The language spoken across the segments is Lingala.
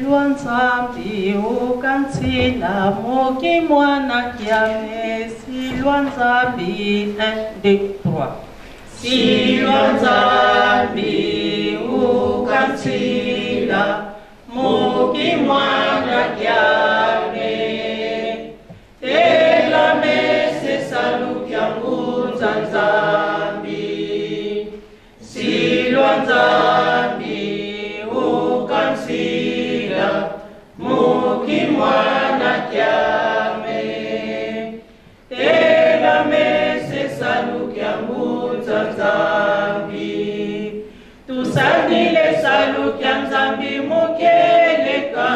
Silwa Nzambi okanzila moki mwana kiame Silwa Nzambi 1 2 3 Silwa Nzambi okanzila moki mwana kiame Tela mese salukia ngunza Nzambi Silwa Nzambi ukansila muki mwana kiame Tela mese salukia ngunza Nzambi Tusanile salukia Nzambi mukeleka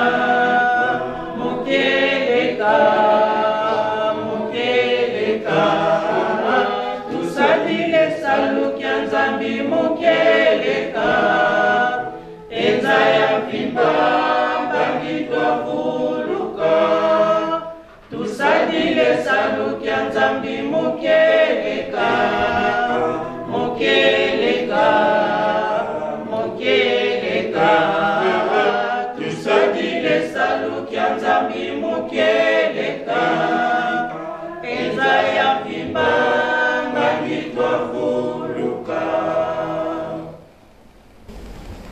mukeleka mukeleka Tusanile salukia Nzambi mukeleka Enza ya mfimba mbangi twavuluka Tusanile salukia Nzambi mukeleka mukeleka mukeleka Tusanile salukia Nzambi mukeleka Enza ya mfimba mbangi twavuluka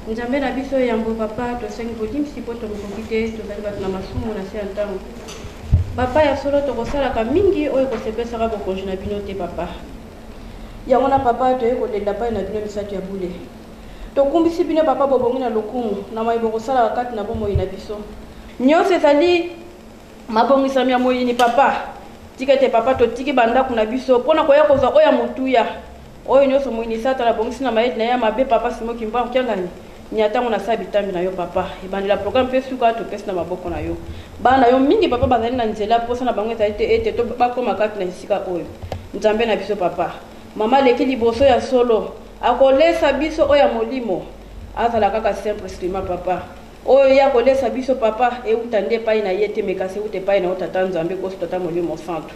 Nzambe na biso yambo papa tosengi bolimbisi mpo tomokoki te tozali bato na masumu na se ya ntango papa ya solo tokosalaka mingi oyo kosepesaka bokonzi na bino te papa yango na papa toye kolenda pai na bino misato ya bule tokumbisi bino papa bobongi na lokumu na maye bokosalaka kati na bomoi na biso nyonso ezali mabongisami ya moyini papa tika ete papa totiki bandako na biso mpona koya kozwa oyo ya motuya oyo nyonso moyini satana abongisi na mayele na ye ya mabe papa Simo Kimbangu Kiangani nyatango na sa bitambi na yo papa ebandela programme mpe suka topesi na maboko na yo bana yo mingi papa bazali na nzela mposa na bango ezali te ete to bakóma kati na esika oyo nzambe na biso papa mama aleki liboso ya solo akolesa biso oyo ya molimo azala kaka simple slima papa oyo ye akolesa biso papa euta nde epai na ye te me kasi euta epai na yo tata nzambe koso tata molimo santu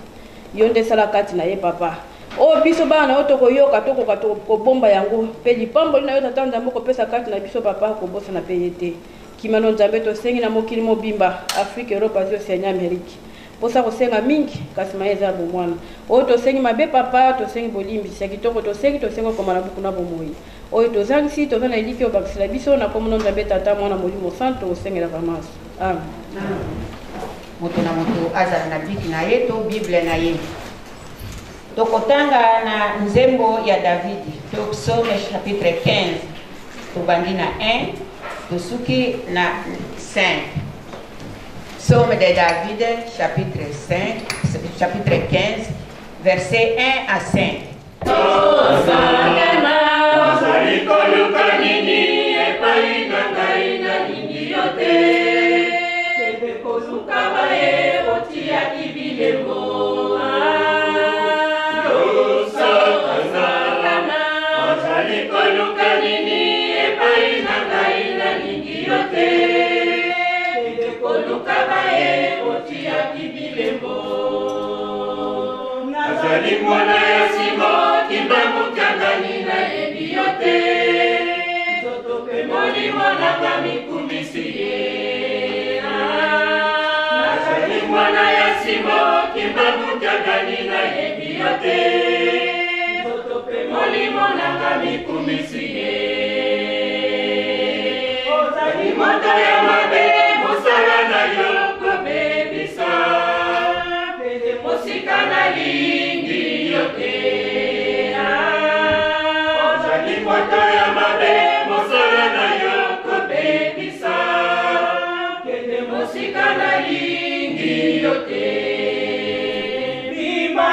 yo nde esala kati na ye papa oyo biso bana na yo tokoyoka tokoka kobomba yango mpe lipamboli na yo tata nzambe okopesa kati na biso papa kobosana mpe ye te kimano nzambe tosengi na mokili mobimba Afrique Europe Asie Océanie Amérique mposa kosenga mingi kasi maye eza ya bomwana oyo tosengi mabe papa tosengi bolimbisi ya kitoko tosengi tosengi okoma na buku na bomoi oyo tozangisi toza na eliki oyo bakisela biso na komona nzambe tata mwana molimo santo osengelaka maso amen. Moto na moto azala na biki na ye to bible na ye. Tokotanga na nzembo ya Davidi to psaume chapitre 15 tobandi na 1 tosuki na 5. Psaume de David chapitre 5 chapitre 15 verset 1 à 5. Ozali koluka nini epai na ngai nalingi yo te kende koluka baye otiaki bilembo Yo Satana ozali koluka nini epai na ngai nalingi yo te kende koluka baye otiaki bilembo nazali mwana ya Simo Kimbangu Kiangani nayebi yo te nzoto mpe molimo nanga mikumisi ye nazali mwana ya Simo Kimbangu Kiangani nayebi yo te nzoto mpe molimo nanga mikumisi ye ozali moto ya mabe mosala na yo kobebisa pene mosika nalingi yo te ozali moto ya mabe mosala na yo kobebisa kende mosika nalingi yo te bima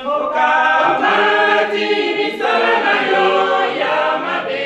Okamati misala na yo ya mabe.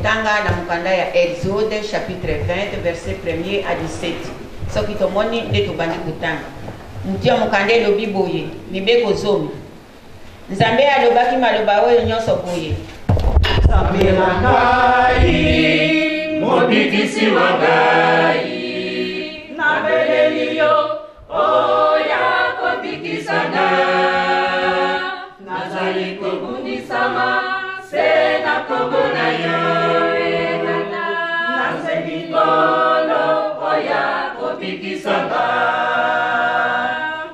Tokotanga na mokanda ya Exode chapitre 20 verset 1er à 17. Soki tomoni nde tobandi kotanga. Moto ya mokanda elobi boye, mibeko zomi. Nzambe alobaki maloba oyo nyonso boye. Nzambe na ngai, mobikisi wa ngai, nabeleli yo, oya kobikisa nga. Nazali kobundisama se na kombo na yo, nasengi Nkolo oya kobikisa nga.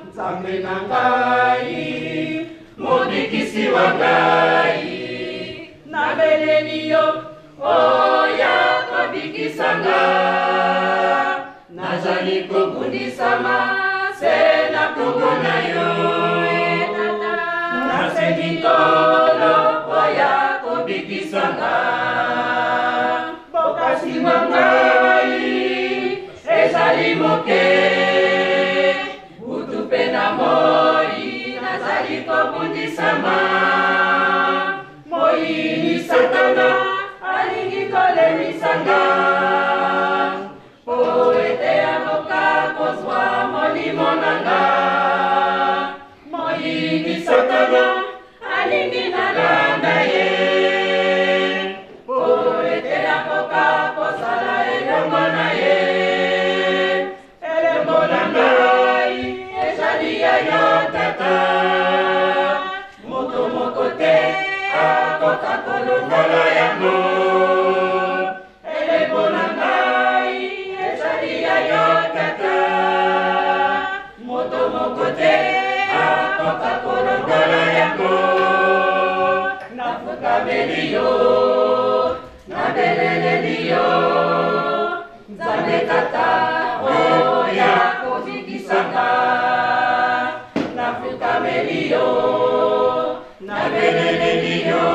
Nzambe na ngai, mobikisi wa ngai, nabeleli yo, oya kobikisa nga. Nazali kobundisama se na kombo na yo, nasengi Nkolo oya kobikisa nga. Bokasi bwa ngai ezali moke, butu mpe na moi nazali kobundisama. Moyini Satana alingi kolemisa nga, po ete akoka kozwa molimo na nga. Moyini Satana alingi nalanda ye, po ete akoka kozala elongo na ye. Elembo na ngai ezali ya yo Tata, moto moko te akoka kolongola yango. Elembo na ngai ezali ya yo Tata, moto moko te akoka kolongola yango. Nafukameli yo, nabeleleli yo, Nzambe Tata oya kobikisa nga. Nafukameli yo, nabeleleli yo,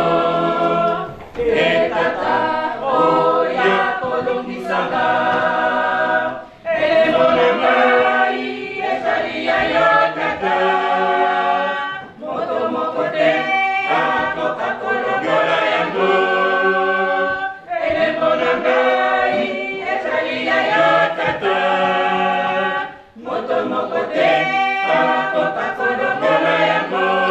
e Tata oya kolongisa nga. Elembo na ngai ezali ya yo Tata, moto moko te akoka kolongola yango. Elembo na ngai ezali ya yo Tata, moto moko te akoka kolongola yango.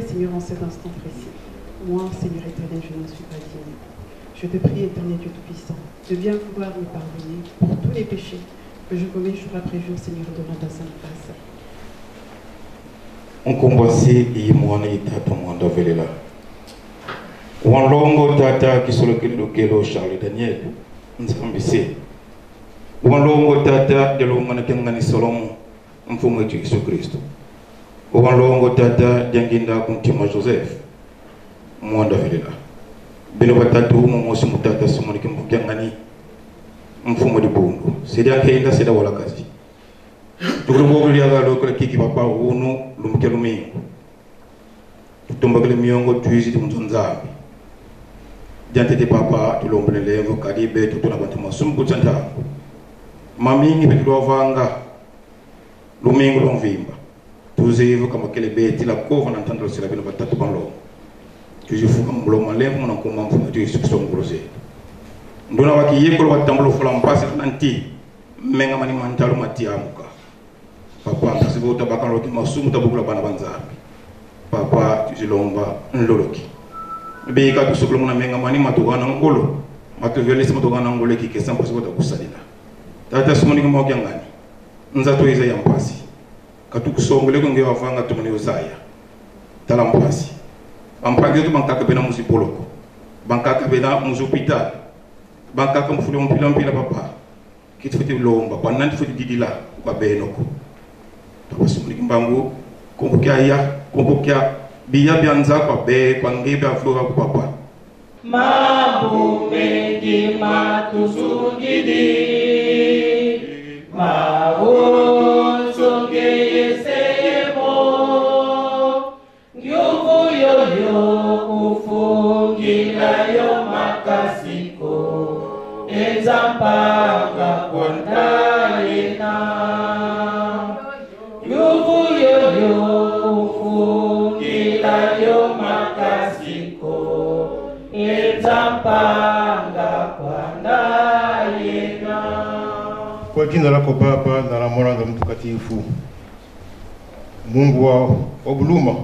Seigneur, en cet instant précis. Moi, Seigneur éternel, je n'en suis pas digne. Je te prie, éternel Dieu Tout-Puissant, de bien vouloir me pardonner pour tous les péchés que je commets jour après jour, Seigneur, devant ta sainte face. Nkombwasi iyi mwana itatu mwanda velela. Wanlongo tata kisolokele lokelo Charles Daniel Nzambise. Wanlongo tata delongana kengani Solomon mfumo wetu Yesu Kristo. Wanlongo tata dianginda kuntima Joseph mwanda velela. Bino batatu mumosi mutata simoni kimbukyangani mfumo dibundu. Sida kenda sida wala kazi. Tukulumbo lyaga lokole kiki papa unu lumuke lumingo. Tutumbakele miongo tuizi tumunzambi. Diantete papa tulombele levo kadibe tutuna bantu masumu kutsanta. Mamingi betulwavanga lumingo lomvimba. Tuzivu kama kele beti la kova na ntandalo sila bino batatu banlo. Tuzifuka mloma lembo na kuma mfumo tuizi kusongoloze. Ndona wakiyekolo batambulo fula mpasi nanti menga mani mantalo matiamuka. Papa nkasibo tabaka loki masumu tabukula bana banzambi. Papa tuzilomba nloloki. Bika tusukula muna menga mani matugana ngolo. Matuviolesi matugana ngolo kikesa mpasi bota kusalila. Tata sumuni kama wakiangani. Nzato iza ya mpasi. Katukusongole konge wavanga tumuni uzaya. Tala mpasi. Ampage tu bankaka bena muziboloko. Bankaka bena muzupital. Bankaka mfuli mpila mpila papa. Kitufuti lomba kwa nanti futi didila kwa benoko. Papa sumuni kimbangu kumbukia ya kumbukia biya bianza kwa be kwa ngebe aflora kwa papa. Mambo mengi matusungidi maonzo ngeyesemo nguvu yoyo kufungila yo makasiko enzampanga kwandayena nguvu yoyo kufungila yo makasiko enzampanga kwandayena. Kwa jina lako Baba na la Mwana na Mtakatifu. Mungu wa huruma,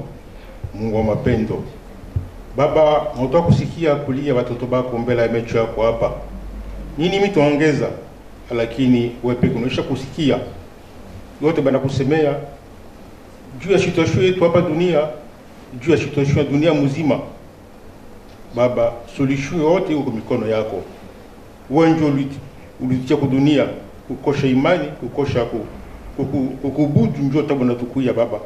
Mungu wa mapendo. Baba, natoa kusikia kulia watoto bako mbele ya macho yako hapa. Nini mimi tuongeza, lakini wewe peke unaisha kusikia yote bana kusemea juu ya situation yetu hapa dunia, juu ya situation ya dunia mzima. Baba, solution yote iko mikono yako. Wewe ndio ulitia kwa dunia kukosha imani, kukosha kukubudu, ndio tabu na tukuya Baba.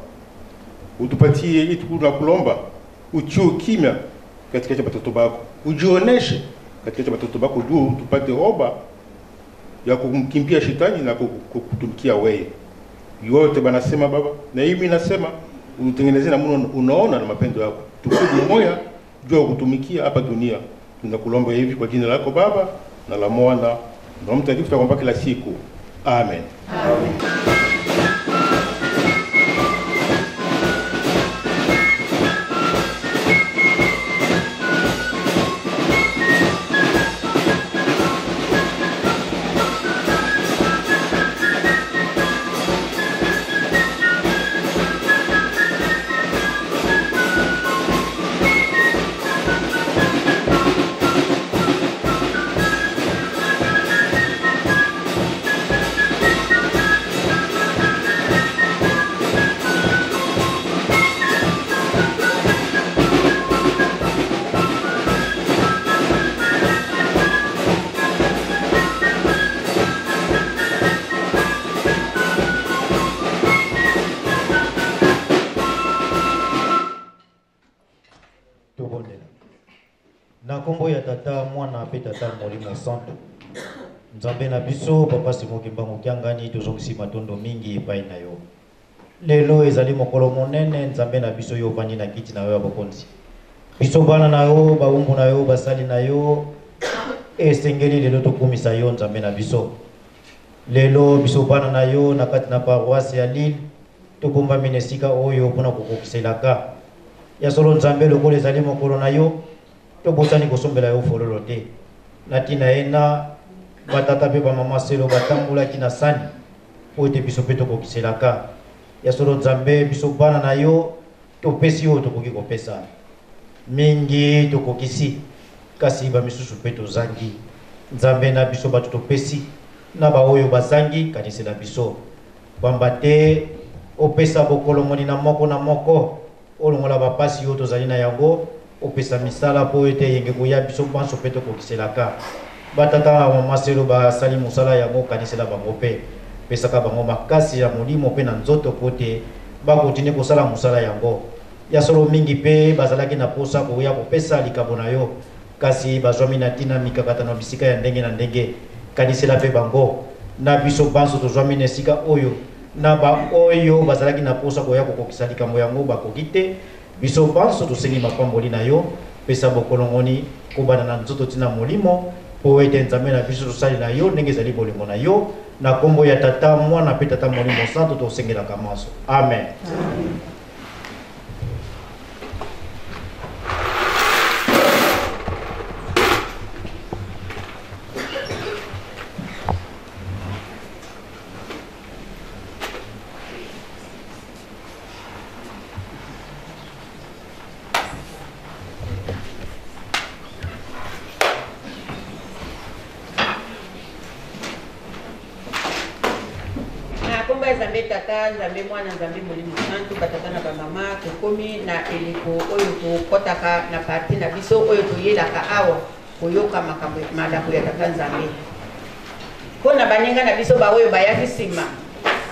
Utupatie itu na kulomba, utie kimya katika cha batoto bako, ujioneshe katika cha batoto bako juu tupate roba ya kumkimbia shetani na kukutumikia wewe. Yote banasema Baba, na mimi nasema utengeneze na Mungu unaona na mapendo yako. Tukudu moya juu ya kutumikia hapa dunia. Tunakulomba hivi kwa jina lako Baba na la Mwana na Mtakatifu, tutaomba kila siku. Amen. Amen. Na kombo ya tata mwana pe tata molimo santo. Nzambe na biso papa Simon Kimbangu Kiangani tozongisi matondo mingi epai na yo. Lelo ezali mokolo monene Nzambe na biso yo ovandi na kiti na yo ya bokonzi. Biso bana na yo, bawumbu na yo, basali na yo, esengeli lelo tokumisa yo Nzambe na biso. Lelo biso bana na yo na kati na paroisse ya Lille tobombami na esika oyo mpona kokokiselaka. Ya solo Nzambe lokola ezali mokolo na yo, tobosani kosombela yo fololo te. Na ntina ye na batata mpe bamama selo batambolaki na sani po ete biso mpe tokokiselaka. Ya solo Nzambe biso bana na yo topesi oyo tokoki kopesa. Mingi tokokisi, kasi bamisusu mpe tozangi. Nzambe na biso bato topesi, na baoyo bazangi kanisela biso. Pamba te opesa bokolongoni na moko na moko, olongola bapasi oyo tozali na yango, opesa misala po ete eyenge koya biso banso mpe tokokiselaka. Batata na mama selo basali mosala yango, kanisela bango mpe. Pesaka bango makasi ya molimo mpe na nzoto po te bakontinue kosala mosala yango. Ya solo mingi mpe bazalaki na posa koya kopesa likabo na yo, kasi bazwami na ntina mikakatano bisika ya ndenge na ndenge. Kanisela mpe bango. Na biso banso tozwami na esika oyo, na baoyo bazalaki na posa koya kokokisa likambo yango bakoki te. Biso banso tosengi mapamboli na yo, pesa bokolongoni kobanda na nzoto tina molimo, po ete Nzambe na biso tosalela yo ndenge ezali bolingo na yo. Na kombo ya Tata, Mwana mpe Tata Molimo Santo tosengelaka manso. Amen. Amen. Nzambe Tata, Nzambe Mwana, Nzambe Molimo Santu, batata na bamama, tokomi na eleko oyo tokɔtaka na parti na biso oyo toyelaka awa koyoka makambo malako ya Tata Nzambe. Mpona baninga na biso baoyo bayaki nsima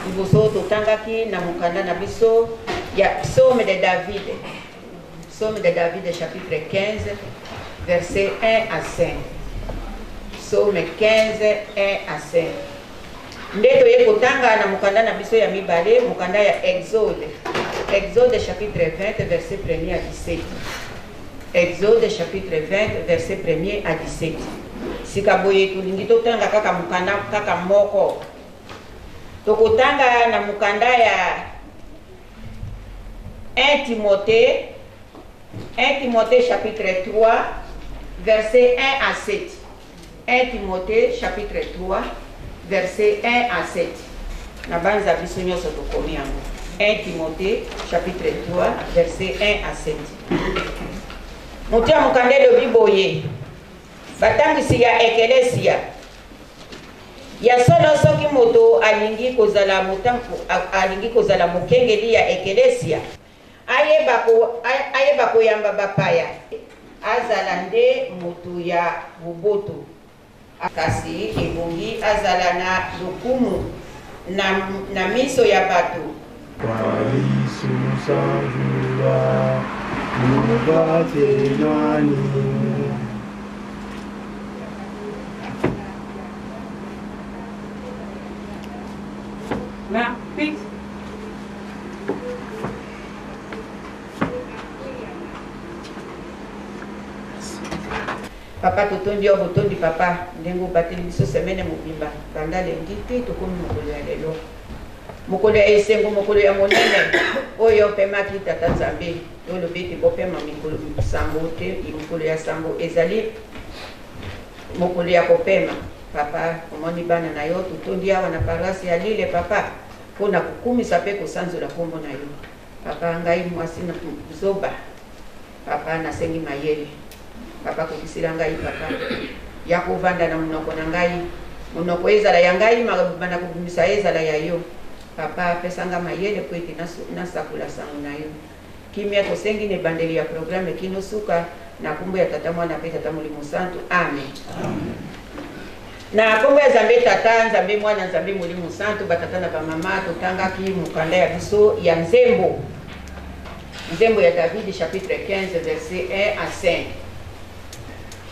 liboso totangaki na mokanda na biso ya Psaume de David, Psaume de David chapitre 15 verset 1 à 5. Psaume 15 1 à 5. Nde toye kotanga na mokanda na biso ya mibale, mokanda ya Exode. Exode chapitre 20 verset 1 à 17. Exode chapitre 20 verset 1 à 17. Sika boye tolingi totanga kaka mokanda kaka moko. Tokotanga na mokanda ya 1 Timothée, 1 Timothée chapitre 3 verset 1 à 7. 1 Timothée chapitre 3 verset 1 à 7. Na banza biso nyonso tokomi yango. 1 Timothée chapitre 3 verset 1 à 7. Moto ya mokanda elobi boye: batangisi ya ekelesia ya solo, soki moto alingi kozala motango, alingi kozala mokengeli ya ekelesia, ayeba ko, ayeba koyamba bapaya, azala nde moto ya boboto, kasi ebongi azala na lokumu na, na miso ya bato. Ma, Piet. Papa, totondi yo botondi papa ndenge obateli biso semaine mobimba banda lendi te tokomi mokolo ya lelo, mokolo ya esengo, mokolo ya monene oyo opemaki tata Nzambe. Olobi ete bopema mikolo sambo te, mokolo ya sambo ezali mokolo ya kopema. Papa, omoni bana na yo totondi awa na paroisse ya Lille papa, mpo na kokumisa mpe kosanzola nkombo na yo. Papa, ngai mwasi na zoba papa, nasengi mayele papa, kokisela ngai papa ya kovanda na monoko na ngai, monoko ezala ya ngai, banda kobimisa ezala ya yo papa. Apesa nga mayele po ete nasakola sango na yo. Kimia tosengi na ebandeli ya programme kino suka, na nkombo ya Tata, Mwana mpe Tata Molimo Santu, amen. Na nkombo ya Nzambe Tata, Nzambe Mwana, Nzambe Molimo Santu. Batata na bamama, totangaki mokanda ya biso ya nzembo, nzembo ya David chapitre 15 verset 1 à 5.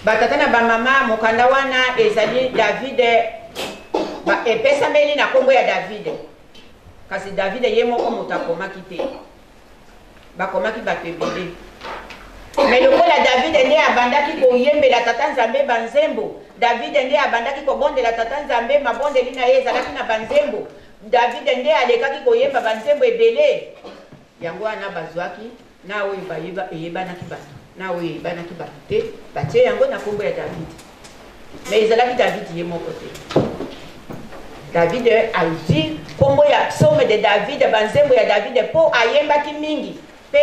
Batata na bamama, mokanda wana ezali David ba, epesameli na nkombo ya David, kasi David ye moko moto akomaki te, bakomaki bato ebele. Me lokola David nde abandaki koyembela tata Nzambe banzembo, David nde abandaki kobondela tata Nzambe, mabondeli na ye ezalaki na banzembo, David nde alekaki koyemba banzembo ebele, yango wana bazwaki na oyo eyebanaki bato na oyo eyebanaki bato te, batie yango na nkombo ya David. Me ezalaki David ye moko te. David azwi nkombo ya psaume de David, banzembo ya David, mpo ayembaki mingi mpe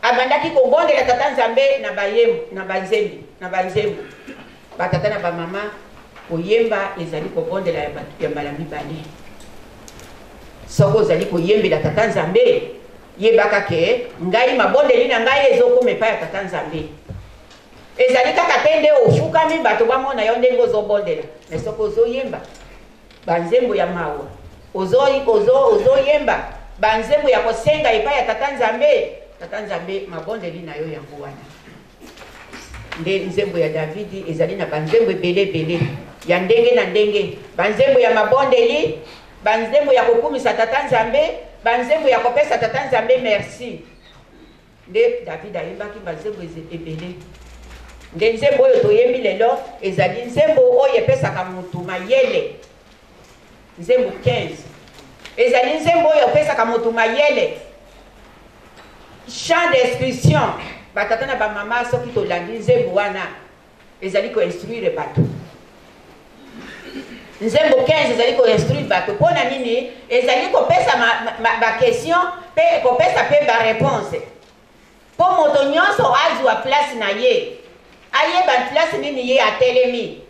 abandaki kobondela tata Nzambe na bayembo, na banzembi, na banzembo. Batata na bamama, koyemba ezali kobondela ya bato ya mbala mibale. Soki ozali koyembela tata Nzambe, yebaka ke ngai mabondeli na ngai ezokoma epai ya tata Nzambe. Ezali kaka te nde ofukami bato bamona yo ndenge ozobondela, me soki ozoyemba banzembo ya mawa, ozoyemba ozo, ozo banzembo ya kosenga epai ya tata Nzambe, tata Nzambe mabondeli na yo yango wana. Nde nzembo ya Davidi ezali na banzembo ebele ebele ya ndenge na ndenge, banzembo ya mabondeli, banzembo ya kokumisa tata Nzambe, banzembo ya kopesa tata Nzambe merci. Nde David ayembaki banzembo ebele. Nde nzembo oyo toyembi lelo ezali nzembo oyo epesaka motu mayele. Nzembo 15 ezali nzembo oyo epesaka motu mayele, champ d'instruction. Batata na bamama, soki tolandi nzembo wana ezali koinstruire bato. Nzembo 15 ezali koinstruire bato mpo na nini? Ezali kopesa baquestion mpe kopesa mpe bareponse, mpo moto nyonso azwa place na ye, ayeba place nini ye atelemi.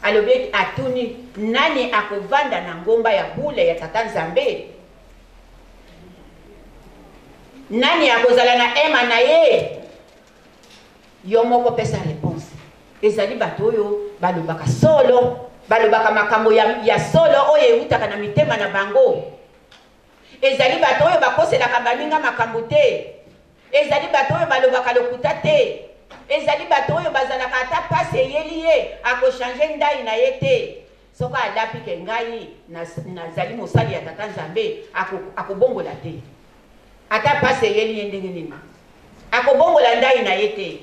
Alobi ete atuni: nani akovanda na ngomba ya bule ya tata Nzambe? Nani akozala na ema na ye? Yo moko pesa réponse. Ezali bato oyo balobaka solo, balobaka makambo ya, ya solo oyo eutaka na mitema na bango. Ezali bato oyo bakoselaka baninga makambo te. Ezali bato oyo balobaka lokuta te. Ezali bato oyo bazalaka ata pasi eyeli ye, akochange ndai na ye te. Soki alapi ke ngai nazali mosali ya tata Nzambe, akobongola te. Ata pasi eyeli ye ndenge nini, akobongola ndai na ye te.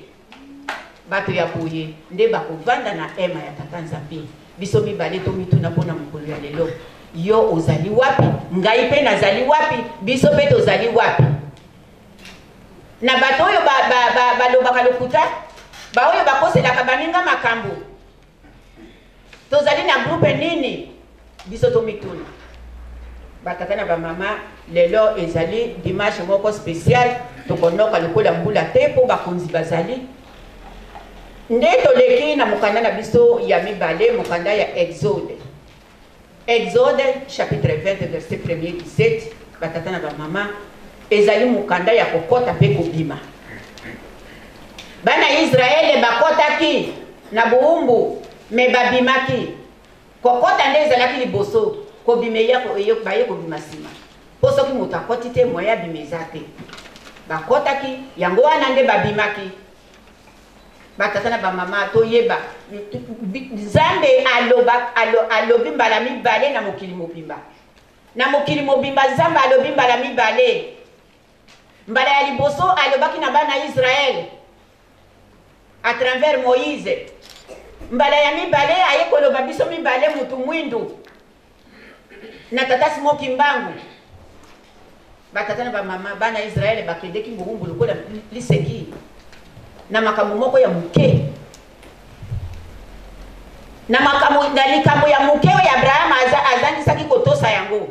Bato ya boye nde bakovanda na ema ya tata Nzambe. Biso mibale tomituna mpona mokolo ya lelo: yo ozali wapi? Ngai mpe nazali wapi? Biso mpe tozali wapi? Na bato oyo balobaka lokuta, baoyo bakoselaka baninga makambo. na groupe nini? Biso tomituna. Batata na bamama, lelo ezali dimanche moko special, tokonoka lokola mbula te mpo bakonzi bazali. Nde toleki na mokanda na biso ya mibale, mokanda ya Exode. Exode chapitre 20 verset 1er 17, batata na bamama, ezali mokanda ya kokota mpe kobima. Bana Israele bakotaki na bowumbu me babimaki. Kokota nde ezalaki liboso, kobima eya baye kobima nsima. Mpo soki moto akoti te, moyen abima eza te. Bakotaki, yango wana nde babimaki. Batata na bamama, toyeba Nzambe aloba, alo, alobi mbala mibale na mokili mobimba. Na mokili mobimba Nzambe alobi mbala mibale. Mbala ya liboso alobaki na bana Israele à travers Moïse. Mbala ya mibale aye koloba biso mibale mutu mwindu na tata Simon Kimbangu. Batata na bamama, bana Israele bakendeki mbuhumbu lokola liseki na makambo moko ya moke, na makambo na likambo ya moke oyo Abraham azangisaki kotosa yango,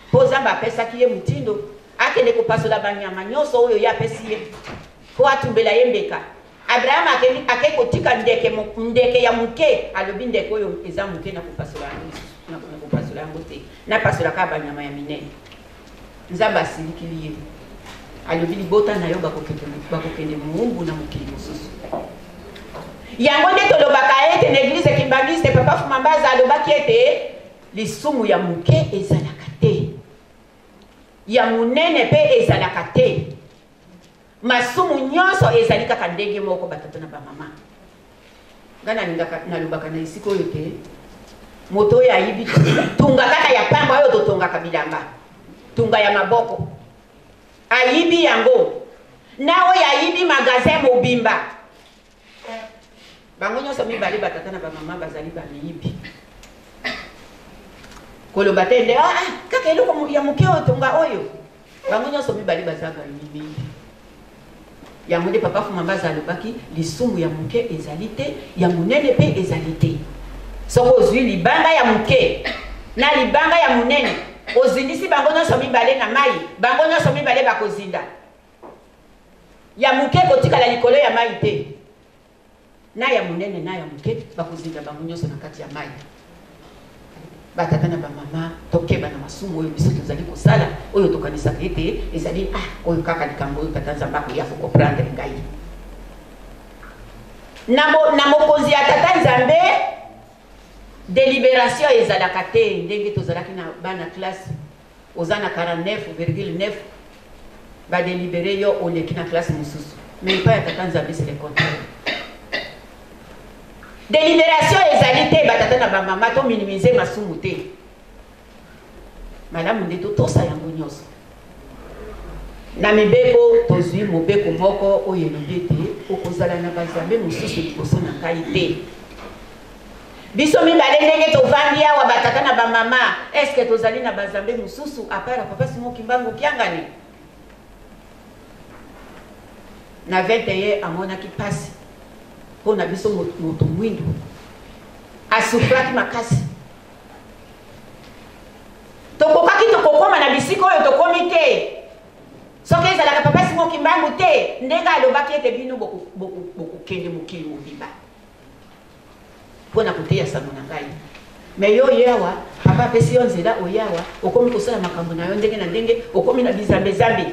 mpo Nzambe apesaki ye motindo akende kopasola banyama nyonso oyo ye apesi ye mpo atumbela ye mbeka. Abraham akei ake kotika ndeke, ndeke ya moke, alobi ndeke oyo eza moke na kopasola yango lisusu, na kopasola yango te, napasola kaka banyama ya minene. Nzambe asilikili ye, alobi libota na yo bakokende moumbu na mokili mosusu. Yango nde tolobaka ete na eglise kimbangiste, Papa Fumambaza alobaki ete lisumu ya moke ezalaka te, ya monene mpe ezalaka te. Masumu nyonso ezali kaka ndenge moko, batata na bamama. Ngai nalingaka nalobaka na esika oyo te, moto oyo ayibi tunga kaka ya pamba oyo totongaka bilamba, tunga ya maboko, ayibi yango, na oyo ayibi magasin mobimba, bango nyonso mibale batata na bamama bazali bamiyibi. Koloba te nde ah, ah, kaka eloko ya moke oyo tonga oyo, bango nyonso mibale baza bamiyibi. Yango nde Papa Fumambaza alobaki, lisumu ya moke ezali te, ya monene mpe ezali te. Soki ozwi libanga ya moke na libanga ya monene, ozindisi bango nyonso mibale na mai, bango nyonso mibale bakozinda. Ya moke ekotikala likolo ya mai te, na ya monene na ya moke bakozinda bango nyonso na kati ya mai. Batata na bamama, tokeba na masumu oyo biso tozali kosala, oyo tokanisaka ete ezali ah, oyo kaka likambo oyo Tata Nzambe akoya kokomprendre ngai. Na, mo, na mokonzi ya Tata Nzambe deliberation ezalaka te ndenge tozalaki na bana classe, oza na 49,9 badelibere yo oleki na classe mosusu, mais epai ya Tata Nzambe c'est le contraire. Deliberation ezali te, batata na bamama, to minimize masumu te. Malamu nde totosa yango nyonso. Na mibeko tozwi mobeko moko oyo elobi ete okozala na banzambe mosusu liboso na ngai te. Biso mibale ndenge tovandi awa, batata na bamama, eske tozali na banzambe mosusu apart ya Papa Simon Kimbangu Kiangani? Na 21 amonaki pasi mpo na biso moto mwindu, asufraki makasi. Tokokaki tokokoma na bisika oyo tokomi te soki ezalaka Papa Simon Kimbangu te, ndenge alobaki ete bino bokokende mokili mobimba mpo na koteya sango na ngai. Me yo oye awa, papa apesi yo nzela, oye awa, okomi kosala makambo na yo ndenge na ndenge, okomi na bizambezambe,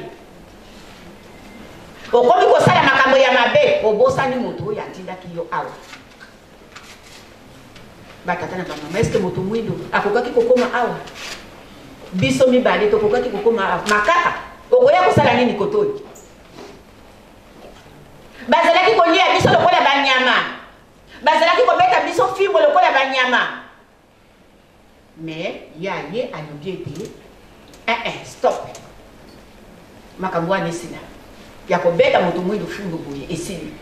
okomi kosala makambo ya mabe, obosani moto oyo atindaki yo awa. Batata na bamama, eske moto mwindo akokaki kokoma awa? Biso mibale tokokaki kokoma awa? Makaka okoya kosala nini koto oyo? Bazalaki kolia biso lokola banyama, bazalaki kobeta biso fimbo lokola banyama. Me ya ye alobi ete eh, eh, stop, makambo wana esila ya kobeta moto mwindo fimbo boye esili.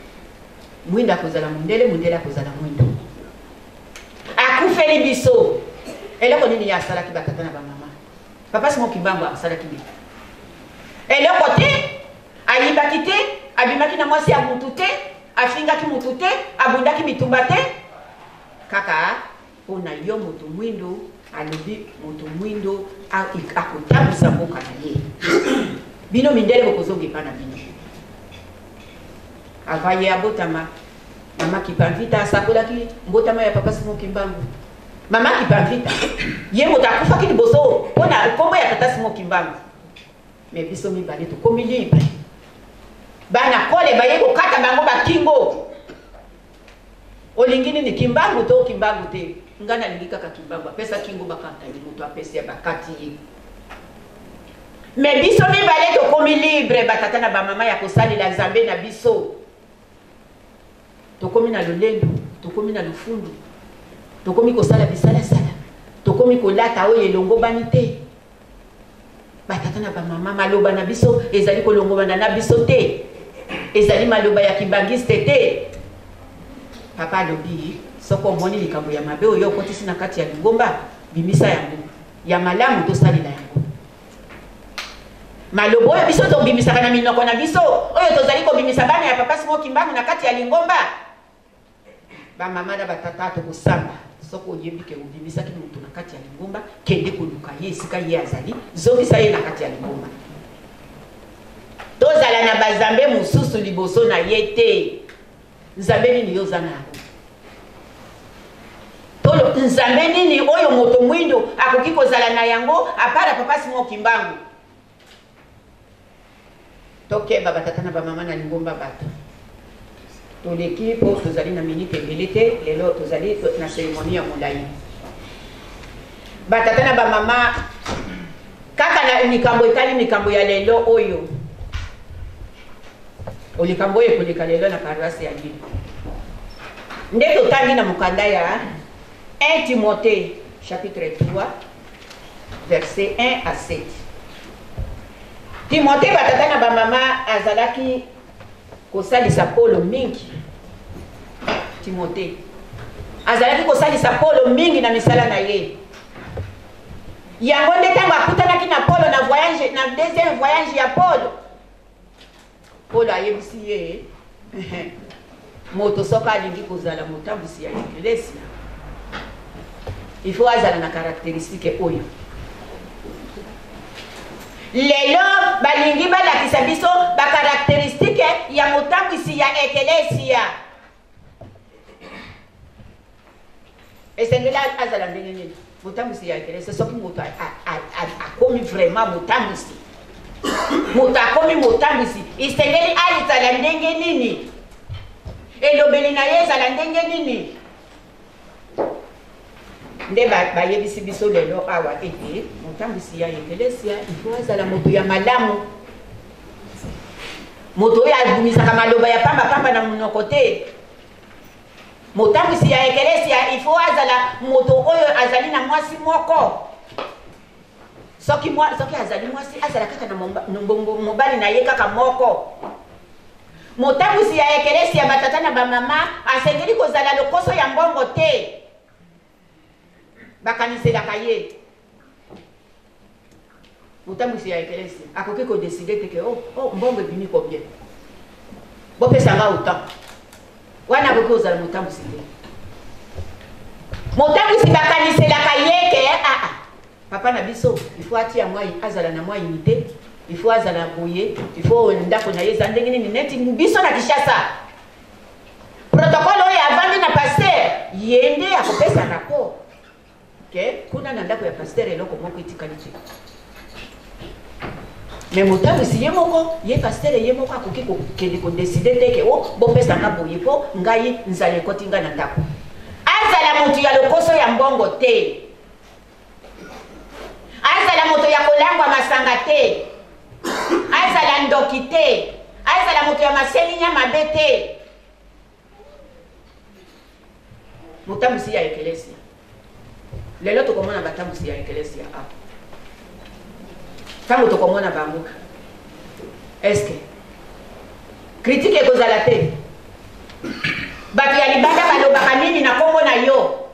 Mwindo akozala mondele, mondele akozala mwindo. Akufeli biso. Eloko nini ye asalaki batata na bamama? Papa Simon Kimbangu asalaki nini? Eloko te. Ayibaki te, abimaki na mwasi ya mutu te, afingaki mutu te, abundaki bitumba te. Kaka mpo na yo moto mwindo, alobi moto mwindo akotambwisa mboka na ye. Bino mindele bokozonga epa na bino. Avant ye abotama, mama Kimpa-Vita asakolaki mbotama ya papa Simon Kimbangu. Mama Kimpa-Vita ye moto akufaki liboso mpo na nkombo ya tata Simon Kimbangu. Mais biso mibale tokomi libre. Bana kole baye kokata bango bakingo. Olingi nini Kimbangu to Kimbangu te? Nga nalingi kaka Kimbangu. Apesa kingo bakata ye, moto apesi ya bakati ye. Mais biso mibale tokomi libre, batata na bamama, ya kosalela Nzambe na biso. Tokomi na lolendo, tokomi na lofundu, tokomi kosala bisalasala, tokomi kolata oyo elongobani te. Batata na bamama, maloba na biso ezali kolongobana na biso te, ezali maloba ya kimbangiste te. Papa alobi, soki omoni likambo ya mabe oyo okotisi na kati ya lingomba, bimisa yango. Ya malamu tosalela yango. Maloba oyo biso tobimisaka na minoko na biso, oyo tozali kobimisa bana ya papa Simon Kimbangu na kati ya lingomba, bamama na batata, tokosamba. Soki oyebi ke obimisaki moto na kati ya lingomba, kende koluka ye esika ye azali, zongisa ye na kati ya lingomba. Tozala na bazambe mosusu liboso na ye te. Nzambe nini yo oza na yango? Tolo nzambe nini oyo moto mwindo akoki kozala na yango apara papa Simon Kimbangu? Tokeba batata na bamama na lingomba, bato toleki mpo tozali na minute ebele te. Lelo tozali na cérémonie ya molai. Batata na bamama, kaka na likambo etali likambo ya lelo oyo, likambo oyo ekoleka lelo na paroisse ya Lille, nde totangi na mokanda ya 1 Timothée chapitre 3 verset 1 à 7. Timothée, batata na bamama, azalaki kosalisa Polo mingi. Timothée azalaki kosalisa Polo mingi na misala na ye. Yango nde ntango akutanaki na Polo na voyage, na deuxième voyage ya Polo, Polo ayebisi ye, moto soki alingi kozala motambwisi ya eklesia, il faut azala na caractéristique oyo. Lelo balingi balakisa biso bacaractéristike ya motambwisi ya ekelesia. Esengeli azala ndenge nini motambwisi ya ekelesia? Soki moto akomi vraiment motambwisi, moto akomi motambwisi, esengeli azala ndenge nini? Elobeli na ye ezala ndenge nini? Nde bayebisi biso lelo awa ete motambwisi ya ekelesia ifo azala moto ya malamu, moto oyo abimisaka maloba ya pambapamba na monoko te. Motambwisi ya ekelesia ifo azala moto oyo azali na mwasi moko. Soki azali mwasi, azala kaka na mobali na ye kaka moko. Motambwisi ya ekelesia, batata na bamama, asengeli kozala lokoso ya mbongo te, bakaniselaka ye. Motambwisi ya ekelesia akoki kodécider te ke oh, oh, mbongo ebimi combien, bopesanga autant. Wana akoki kozala motambwisi te. Motambwisi bakaniselaka ye ke aa papa na biso, il faut atia mwa, azala na mwa unité, il faut azala boye, il faut ndako na ye eza ndenge nini. Neti biso na Kinshasa, protocole oyo avandi na pasteur, ye nde akopesa rapport ke kuna na ndako ya pasteur eloko moko etikali te. Mais motambwisi ye moko, ye pasteur ye moko akoki kokende kodécider te ke o bopesanga boye mpo ngai nzala ekoti ngai na ndako. Azala motu ya lokoso ya mbongo te, azala moto ya kolangwa masanga te, azala ndoki te, azala moto ya maselinya mabe te. Motambwisi ya ekelesia, lelo tokomona batambwisi ya ekelesia awa. Ntango tokomona bango, est-ce critique ekozala te? Bato ya libanda balobaka nini na nkombo na yo?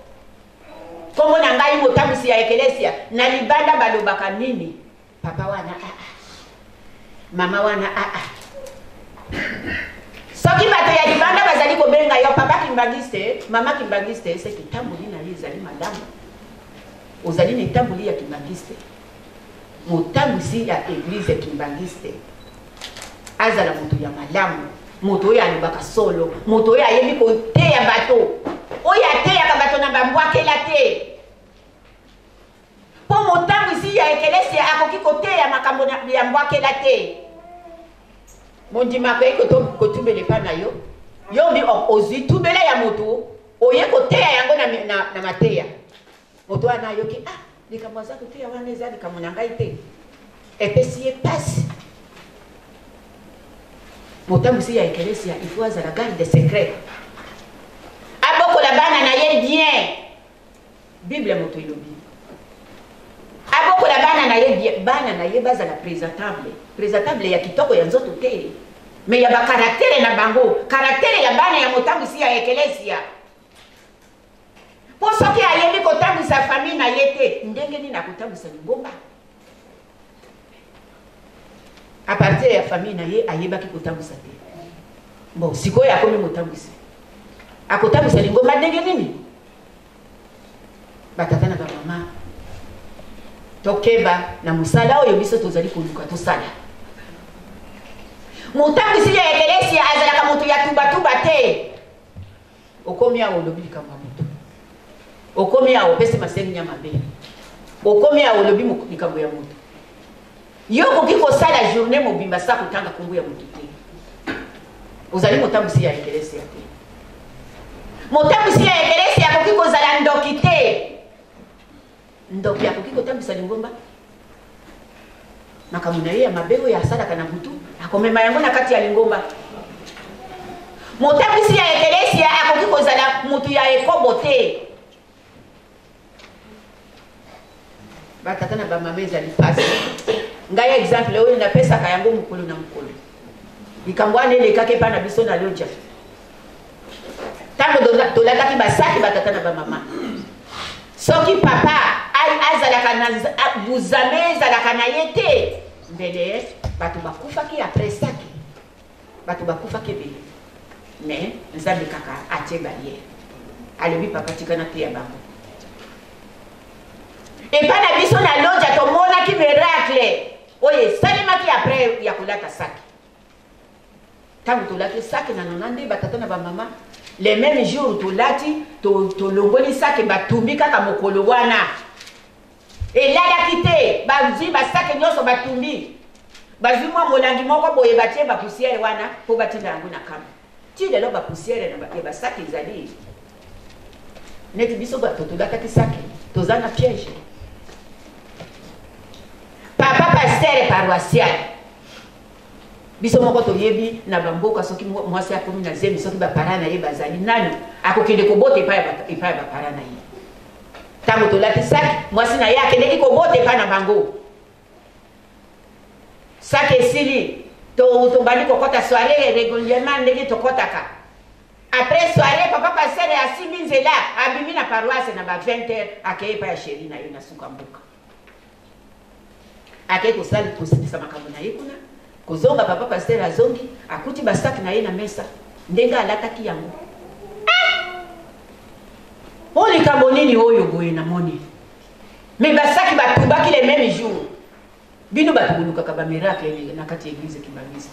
Nkombo na ngai motambwisi ya ekelesia, na libanda balobaka nini? Papa wana aa, mama wana aa. Soki bato ya libanda bazali kobenga yo papa kimbangiste, mama kimbangiste, seke etamboli na yo ezali malamu. Ozali na etamboli ya kimbangiste. Motambwisi ya eglize kimbangiste azala moto ya malamu, moto oyo alobaka solo, moto oyo ayebi koteya bato, oyo ateyaka bato na bambwakela te. Mpo motambwisi ya ekelesia akoki koteya makambo ya mbwakela te. Mondimi akoki kotubela epai na yo, yo mbi ozwi tubela ya moto oye koteya yango na, na, na mateya. Moto wana ayoki, ah, likambo aza koteya wana eza likambo na ngai te, epesi ye mpasi. Motambwisi ya ekelesia il faut azala garde secret, abokola bana na ye bien. Bible moto elobi abokola bana na ye bien, bana na ye bazala presentable, presentable ya kitoko ya nzoto te, me ya bakaraktere na bango, karaktere ya bana ya motambwisi ya ekelesia. Mpo soki ayebi kotambwisa famille na ye te, ndenge nini akotambwisa lingomba? A partir ya famille na ye ayebaki kotambwisa te. Bon, sikoyo akomi motambwisi, akotambwisa lingomba ndenge nini? Batata na bamama, tokeba na mosala oyo biso tozali koluka tosala. Motambwisi ya ekelesia azalaka moto ya tubatuba te. Okomi awa olobi likambo ya moto, okomi awa opesi masenginya mabe, okomi awa olobi likambo ya moto. Yo okoki kosala journée mobimba sa kotanga nkombo ya moto te. Ozali motambwisi ya ekelesia te. Motambwisi ya ekelesia akoki kozala ndoki te. Ndoki akoki kotambwisa lingomba? Makambo na ye ya mabe oyo asalaka na butu akomema yango na kati ya lingomba. Motambwisi ya ekelesia akoki kozala moto ya ekobo te. Batata na bamama, ezali mpasi. Ngai exemple oyo napesaka yango mokolo na mokolo, likambo wana elekaki epai na biso na Lodja ntango tolataki basaki. Batata na bamama, soki papa azalaka na buzame, ezalaka na ye te, mbele bato bakufaki. Après saki, bato bakufaki ebele. Mais Nzambe kaka atie barrière, alobi: "Papa, tika na teya bango." Epai na biso na Lodja, tomonaki miracle oyo esalemaki après ya kolata saki. Ntango tolati saki na nona nde, batata na bamama, le même jour tolati, tolongoli saki, batumbi kaka mokolo wana. Elalaki te, bazwi basaki nyonso, batumbi, bazwi mwa molangi moko boye, batie bapoussière wana mpo batinda yango na kamba. Ti lelo bapoussière ya basaki ezali. Neti biso bato tolataki saki, toza na piège. Papa pasteur paroissial, biso moko toyebi na bamboka, soki mwasi akomi na zemi, soki bapara na ye bazali nano, akokende kobota epai ya bapara na ye. Ntango tolati saki, mwasi na ye akendeki kobota epai na bango. Saki esili, tobandi kokɔta soirée régulièrement ndenge tokɔtaka. Après soirée, papa pasteur asimbi nzela, abimi na paroisse na ba 20 heures, akei epai ya chéri na ye na suka mboka, akei kosala, kosilisa makambo na ye kuna. Kozonga, papa pasteur azongi, akuti basaki na ye na mesa ndenge alataki yango. Ah! O likambo nini oyo boye namoni? Me basaki batubaki le même jour. Bino bato bolukaka bamiracle na kati ya eglise kimbangisa,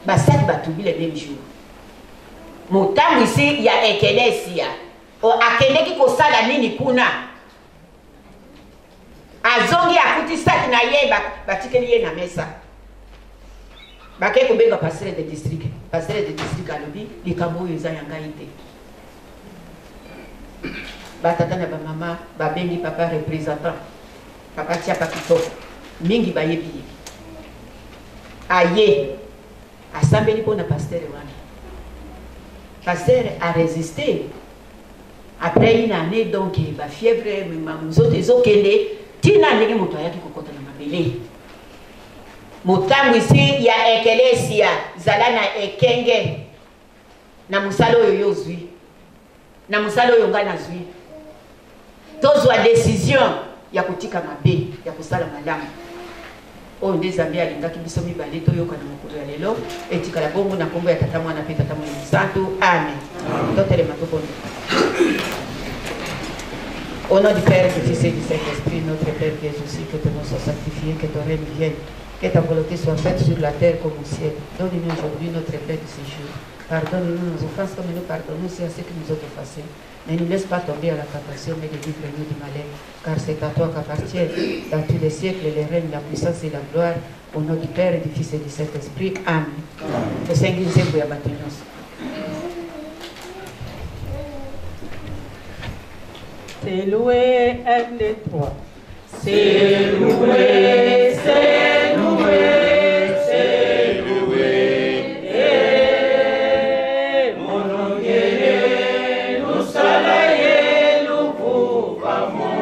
basaki batubi le même jour. Motambwisi ya ekelesia akendeki kosala nini kuna? Azongi, akuti saki na ye batikeli ye na mesa. Bakei kobenga pasteur de district. Pasteur de district alobi: "Likambo oyo eza ya ngai te." Batata na bamama, babengi papa représentant, papa Tiapa Kitoko, mingi bayebi ye. Aye, asambeli mpona pasteur wana. Pasteur aresiste après une année, donc bafièvre, nzoto ezokende, ntina ndenge moto ayaki kokɔta na mabele. Motambwisi ya ekelesia, zala na ekenge na mosala oyo yo ozwi, na mosala oyo ngai nazwi. Tozwa décision ya kotika mabe, ya kosala malamu. Oyo nde Nzambe alingaki biso mibale toyoka na mokolo ya lelo. Etikala bongo na nkombo ya Tata, Mwana mpe Tata Molimo Santu. Amen. Totelema tobondela. Au nom du Père, du Fils et du Saint-Esprit, notre Père qui es au ciel, que ton nom soit sanctifié, que ton règne vienne, que ta volonté soit faite sur la terre comme au ciel. Donne-nous aujourd'hui notre pain de ce jour. Pardonne-nous nos offenses comme nous pardonnons aussi à ceux qui nous ont offensés. Ne nous laisse pas tomber à la tentation, mais délivre-nous du malin. Car c'est à toi qu'appartient dans tous les siècles le règne, la puissance et la gloire. Au nom du Père, et du Fils et du Saint-Esprit. Amen. Tosengi nzembo ya bato nyonso. C'est loué, 1, 2, 3. C'est loué, c'est loué, c'est loué. Eh, monongele, lusalaye, luvuvamu.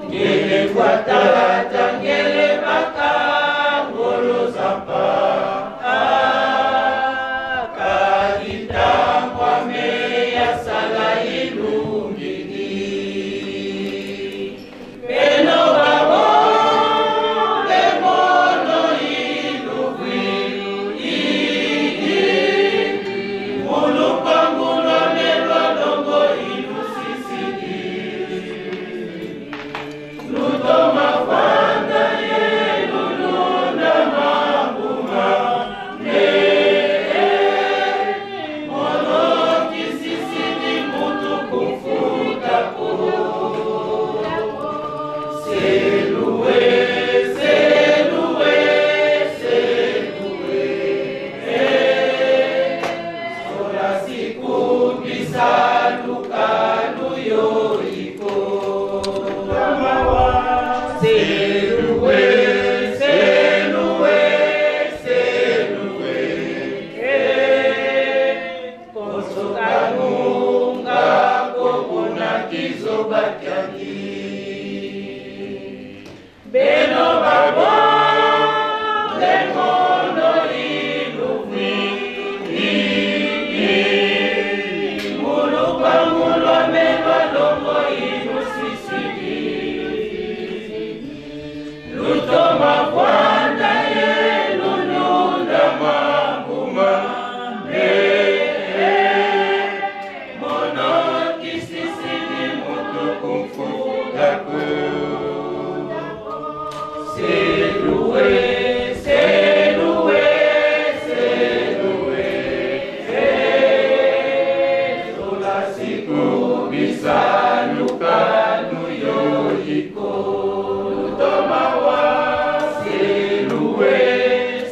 Ngele kwatata, ngele baka, ngolo zampa. Ah, kaditangwa meya sala ilungini. Beno babo, bemono ilugwi, idi. Mulupangu lwamelwa longo ilusisidi. Lutoma kwanda ye lulunda mabuma. Me, mono kisisidi mutu kufutako. C'est loué, c'est loué, c'est loué. Eh, sola sikubisa lukalu yoiko. C'est loué, c'est loué, c'est loué. Eh, kosokanunga kokuna kizobatyani. Beno babo, lemono iluvwi, mulupangu lwamelwa longo ilusisidi. Lutoma kwanda ye lulunda mabuma. Me, mono kisisidi mutu kumfutako. C'est loué, c'est loué, c'est loué. Eh, sola sikubisa lukanu yoyiko. Lutomawa, c'est loué,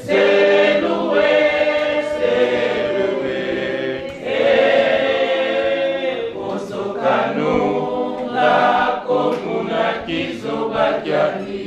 c'est loué, c'est loué. Eh, kosokanu la komuna kizobatyani.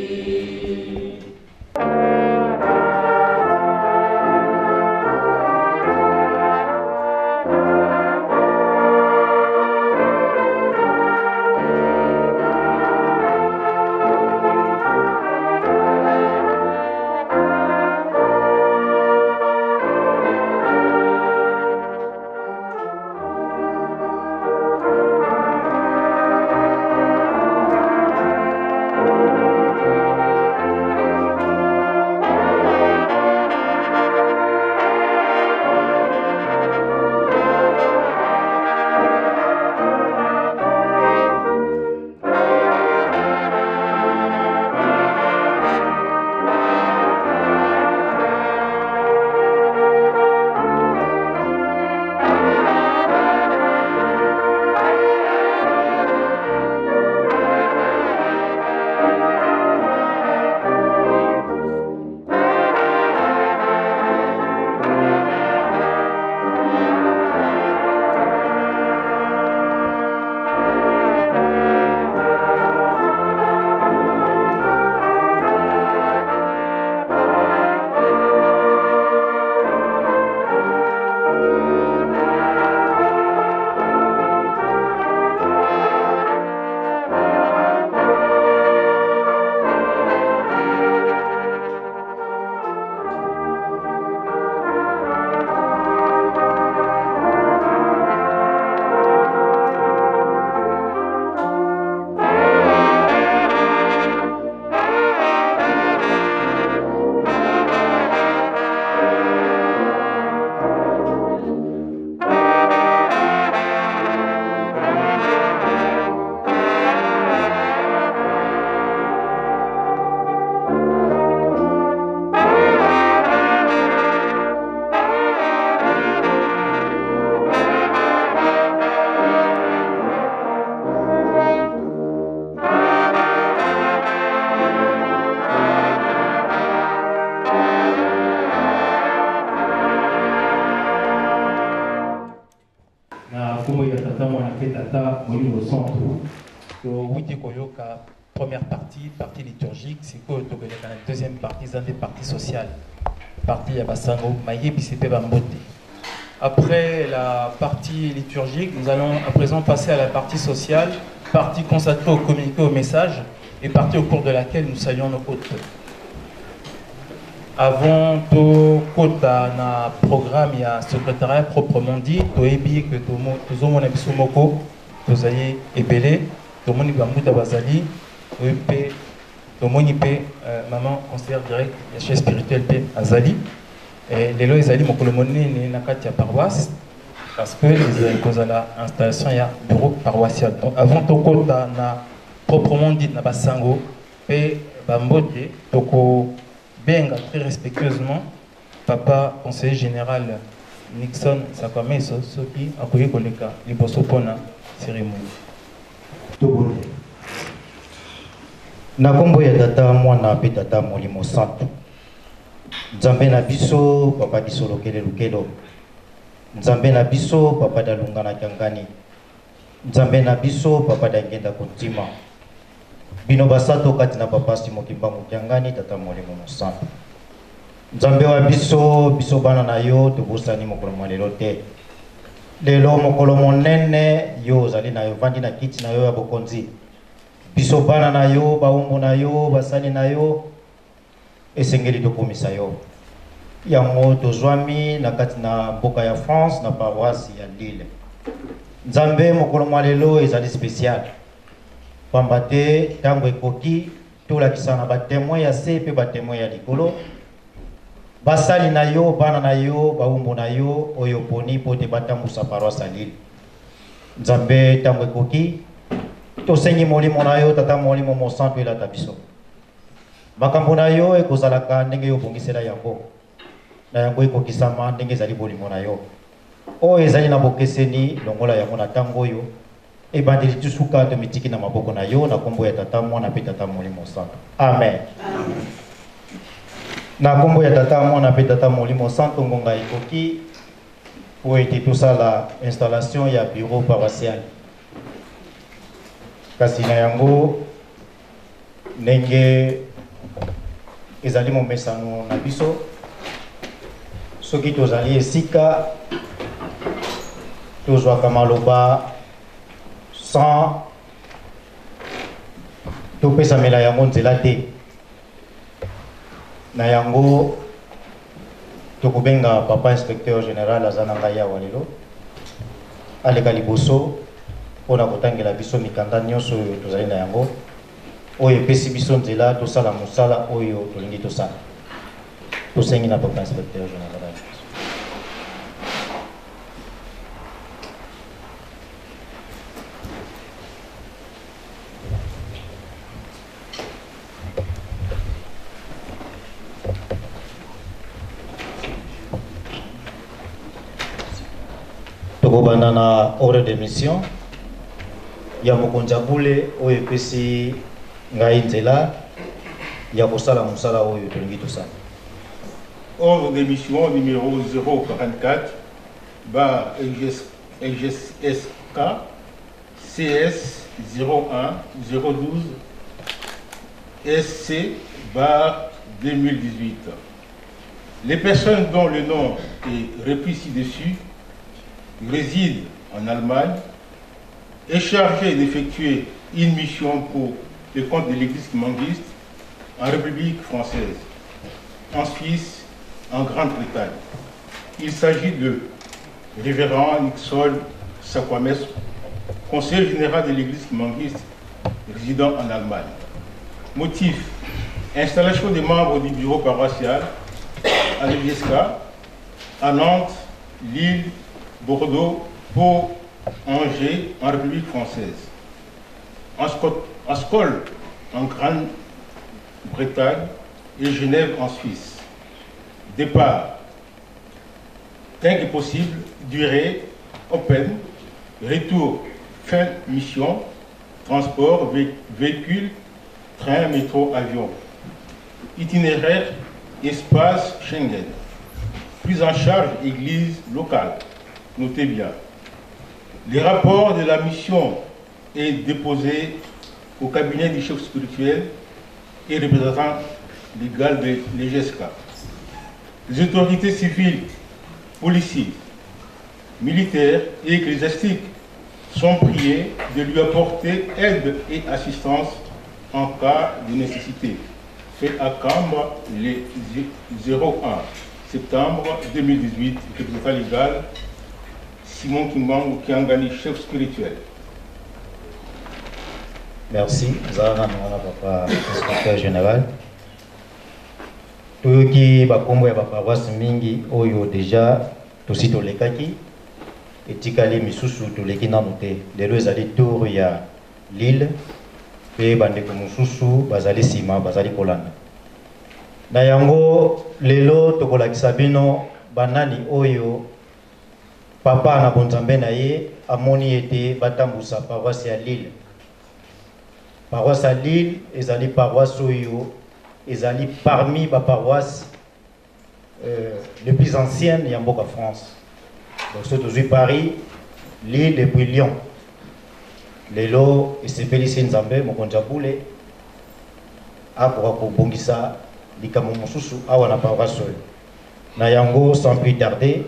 Na kombo ya Tata, Mwana mpe Tata Molimo Santu. Towuti koyoka première partie, partie liturgique, sikoyo tokoleka na deuxième partie, eza nde partie sociale, partie ya basango, mayebisi mpe bambote. Après la partie liturgique, nous allons à présent passer à la partie sociale, partie consacrée au communiqué, au message, et partie au cours de laquelle nous saluons nos hôtes. Avant tokota na programme ya secrétariat proprement dit, toyebi que tozomona biso moko tozali ebele, tomoni bambuta bazali, toyebi mpe tomoni mpe euh, maman conseillère directe ya chef spirituel mpe azali. Eh, lelo ezali mokolo monene na kati ya paroisse parce que ezali kozala installation ya bureau paroissial. Donc avant tokota na proprement dit na basango mpe bambote, tokobenga très respectueusement papa conseiller général Nixon Sakwameso soki akoki koleka liboso mpona cérémonie. Tobondela. Na nkombo ya Tata, Mwana mpe Tata Molimo Santu. Nzambe na biso, Papa Disolokele Lukelo. Nzambe na biso, Papa Dalunga na Kiangani. Nzambe na biso, Papa Dangenda Kontima. Bino basato kati na Papa Simo Kimbangu Kiangani, Tata Molimo Mosantu. Nzambe wa biso, biso bana na yo tobosani mokolo mwa lelo te. Lelo mokolo monene, yo ozali na yo, vandi na kiti na yo ya bokonzi. Biso bana na yo, baumbu na yo, basali na yo, esengeli tokumisa yo. Yango tozwami na kati na mboka ya France na paroisse ya Lille. Nzambe, mokolo mwa lelo ezali special, pamba te ntango ekoki tolakisa na batemoin ya se mpe batemoin ya likolo, basali na yo, bana na yo, baumbu na yo oyo oponi mpo te batambusa paroisse ya Lille. Nzambe, ntango ekoki, tosengi molimo na yo, Tata Molimo Mosantu, elata biso. Makambo na yo ekozalaka ndenge yo obongisela yango, na yango ekokisama ndenge ezali bolingo na yo. Oyo ezali na bokeseni, longola yango na ntango oyo, ebandeli ti suka, tomitiki na maboko na yo, na kombo ya Tata, Mwana mpe Tata Molimo Santu. Amen. Na kombo ya Tata, Mwana mpe Tata Molimo Santu, ngonga ekoki mpo ete tosala installation ya bureau paroissial. Kasi na yango, ndenge ezali momesano na biso, soki tozali esika tozwaka maloba sans topesamela yango nzela te. Na yango tokobenga papa inspecteur général aza na ngai awa lelo, aleka liboso mpo na kotangela biso mikanda nyonso oyo tozali na yango, oyo epesi biso nzela tosala mosala oyo tolingi tosala. Tosengi na papa inspecteur général aleka liboso. Tokobanda na ordre de mission ya mokonzi ya bule oyo epesi ngai nzela ya kosala mosala oyo tolingi tosala. Ordre de mission numéro 044 bar LGSK CS 01 012 SC bar 2018. Les personnes dont le nom est repris ci-dessus résident en Allemagne et chargées d'effectuer une mission pour le compte de l'église kimbanguiste en République française, en Suisse, en Grande-Bretagne. Il s'agit de révérend Nixon Sakwames, conseiller général de l'église kimbanguiste résident en Allemagne. Motif, installation des membres du bureau paroissial à l'EGSK, à Nantes, Lille, Bordeaux, Pau, Angers, en République française. En Skol, en Grande-Bretagne et Genève, en Suisse. Départ, tant que possible, durée, open, retour, fin mission, transport, véhicule, train, métro, avion. Itinéraire, espace Schengen. Prise en charge, église locale. Notez bien. Le rapport de la mission est déposé au cabinet du chef spirituel et représentant légal de l'EGSK. Les autorités civiles, policiers, militaires et ecclésiastiques sont priées de lui apporter aide et assistance en cas de nécessité. Fait à Cambre le 01 septembre 2018, représentant légal Simon Kimbangu Kiangani, chef spirituel. Merci, Zara Nwana papa inspecteur général. Toyoki bakombo ya baparoisse mingi oyo deja tosi tolekaki etikali misusu toleki nanu te. Lelo ezali tour ya Lille mpe bandeko mosusu bazali nsima bazali kolanda. Na yango lelo tokolakisa bino banani oyo Papa na bonzambe na ye amoni ete batambusa paroisse ya Lille. Paroisse ya Lille ezali paroisse oyo ezali parmi ba paroisse euh, les plus anciennes ya mboka France. Donc soki tozwi Paris, Lille et puis Lyon. Lelo esepelisi Nzambe mokonzi ya bule akoka kobongisa likambo mosusu awa na paroisse oyo. Na yango sans plus tarder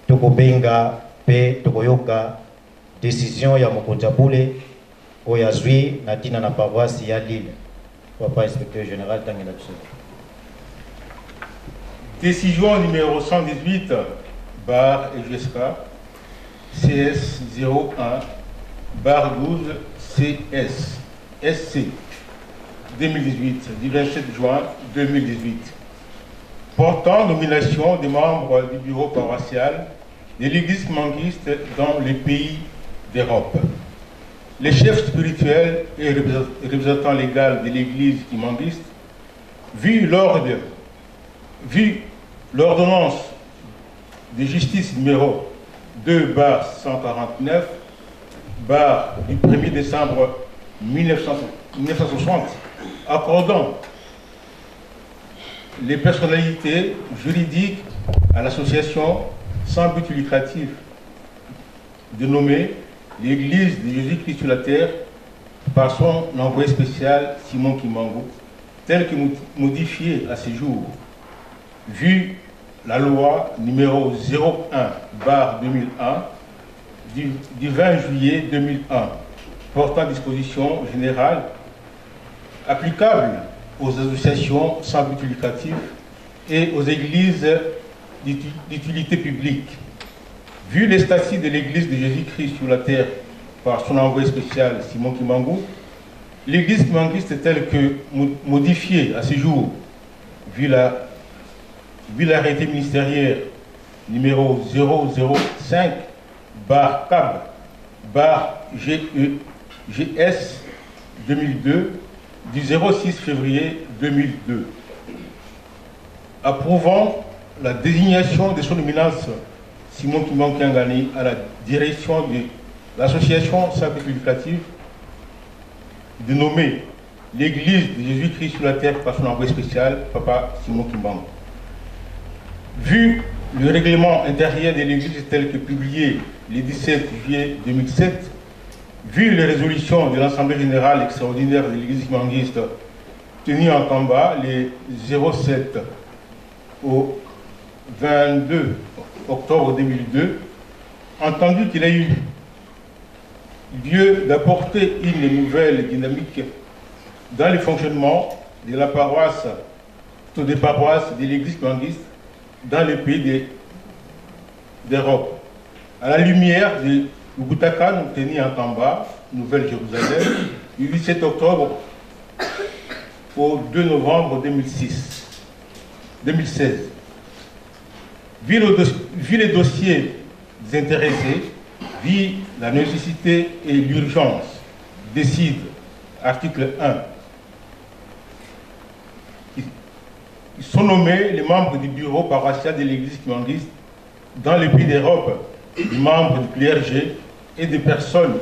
tokobenga mpe tokoyoka decision ya mokonzi ya bule oyo azwi na ntina na paroisse ya Lille. Papa inspecteur général tangela biso. Décision numéro 118 barre EGSK CS 01 barre 12 CS SC 2018 du 27 juin 2018 portant nomination des membres du bureau paroissial de l'église manguiste dans les pays d'Europe. Les chefs spirituels et représentants légaux de l'église kimbanguiste, vu l'ordre, vu l'ordonnance de justice numéro 2 bar 149 bar du 1er décembre 1960 accordant les personnalités juridiques à l'association sans but lucratif dénommée l'Église de Jésus-Christ sur la terre par son envoyé spécial Simon Kimango, tel que modifié à ce jour, vu la loi numéro 01 barre 2001 du, du 20 juillet 2001 portant dispositions générales applicables aux associations sans but lucratif et aux églises d'utilité publique. Vu les statuts de l'église de Jésus-Christ sur la terre par son envoyé spécial Simon Kimbangu, l'église kimbanguiste telle que modifiée à ce jour, vu la vu l'arrêté ministériel numéro 005 bar CAB bar GE, GS 2002 du 06 février 2002, approuvant la désignation de son éminence Simon Kimon Kiangani à la direction de l'association sans but lucratif dénommée l'Église de Jésus-Christ sur la terre par son envoyé spécial, Papa Simon Kimbangu. Vu le règlement intérieur de l'Église tel que publié le 17 juillet 2007, vu les résolutions de l'Assemblée générale extraordinaire de l'Église kimbanguiste tenue en Kamba les 07 au 22 octobre 2002, entendu qu'il a eu lieu d'apporter une nouvelle dynamique dans le fonctionnement de la paroisse, plutôt des paroisses de l'église kimbanguiste dans les pays d'Europe. À la lumière de Ngutaka tenu en Kamba, Nouvelle-Jérusalem, du 17 octobre au 2 novembre 2006, 2016. Vu, le, vu les dossiers des intéressés, vu la nécessité et l'urgence, décide, article 1, Ils sont nommés les membres du bureau paroissial de l'église kimbanguiste dans les pays d'Europe, des membres du clergé et des personnes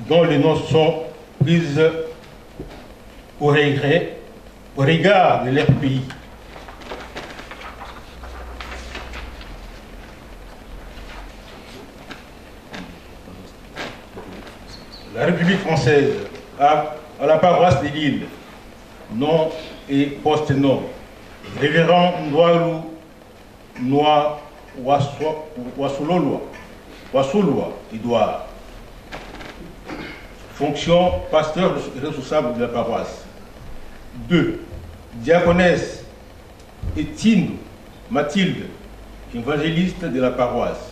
dont les noms sont prises au regret, au regard de leur pays. la République française, à, à la paroisse de Lille, nom et post-nom, révérend Ndoualou Noa Wassololwa, Wassolwa Edouard, fonction pasteur responsable de la paroisse. 2. Diaconesse Etindo Mathilde, évangéliste de la paroisse.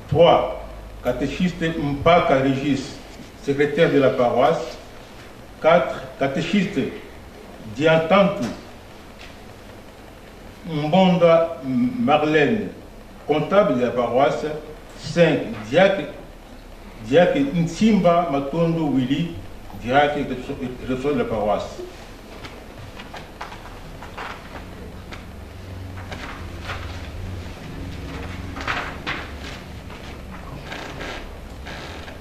3. Catéchiste Mpaka Régis, secrétaire de la paroisse. 4. Catéchiste Diantantou Mbonda Marlène, comptable de la paroisse. 5. Diacre, diacre Nsimba Matondo Willy, diacre responsable de la paroisse.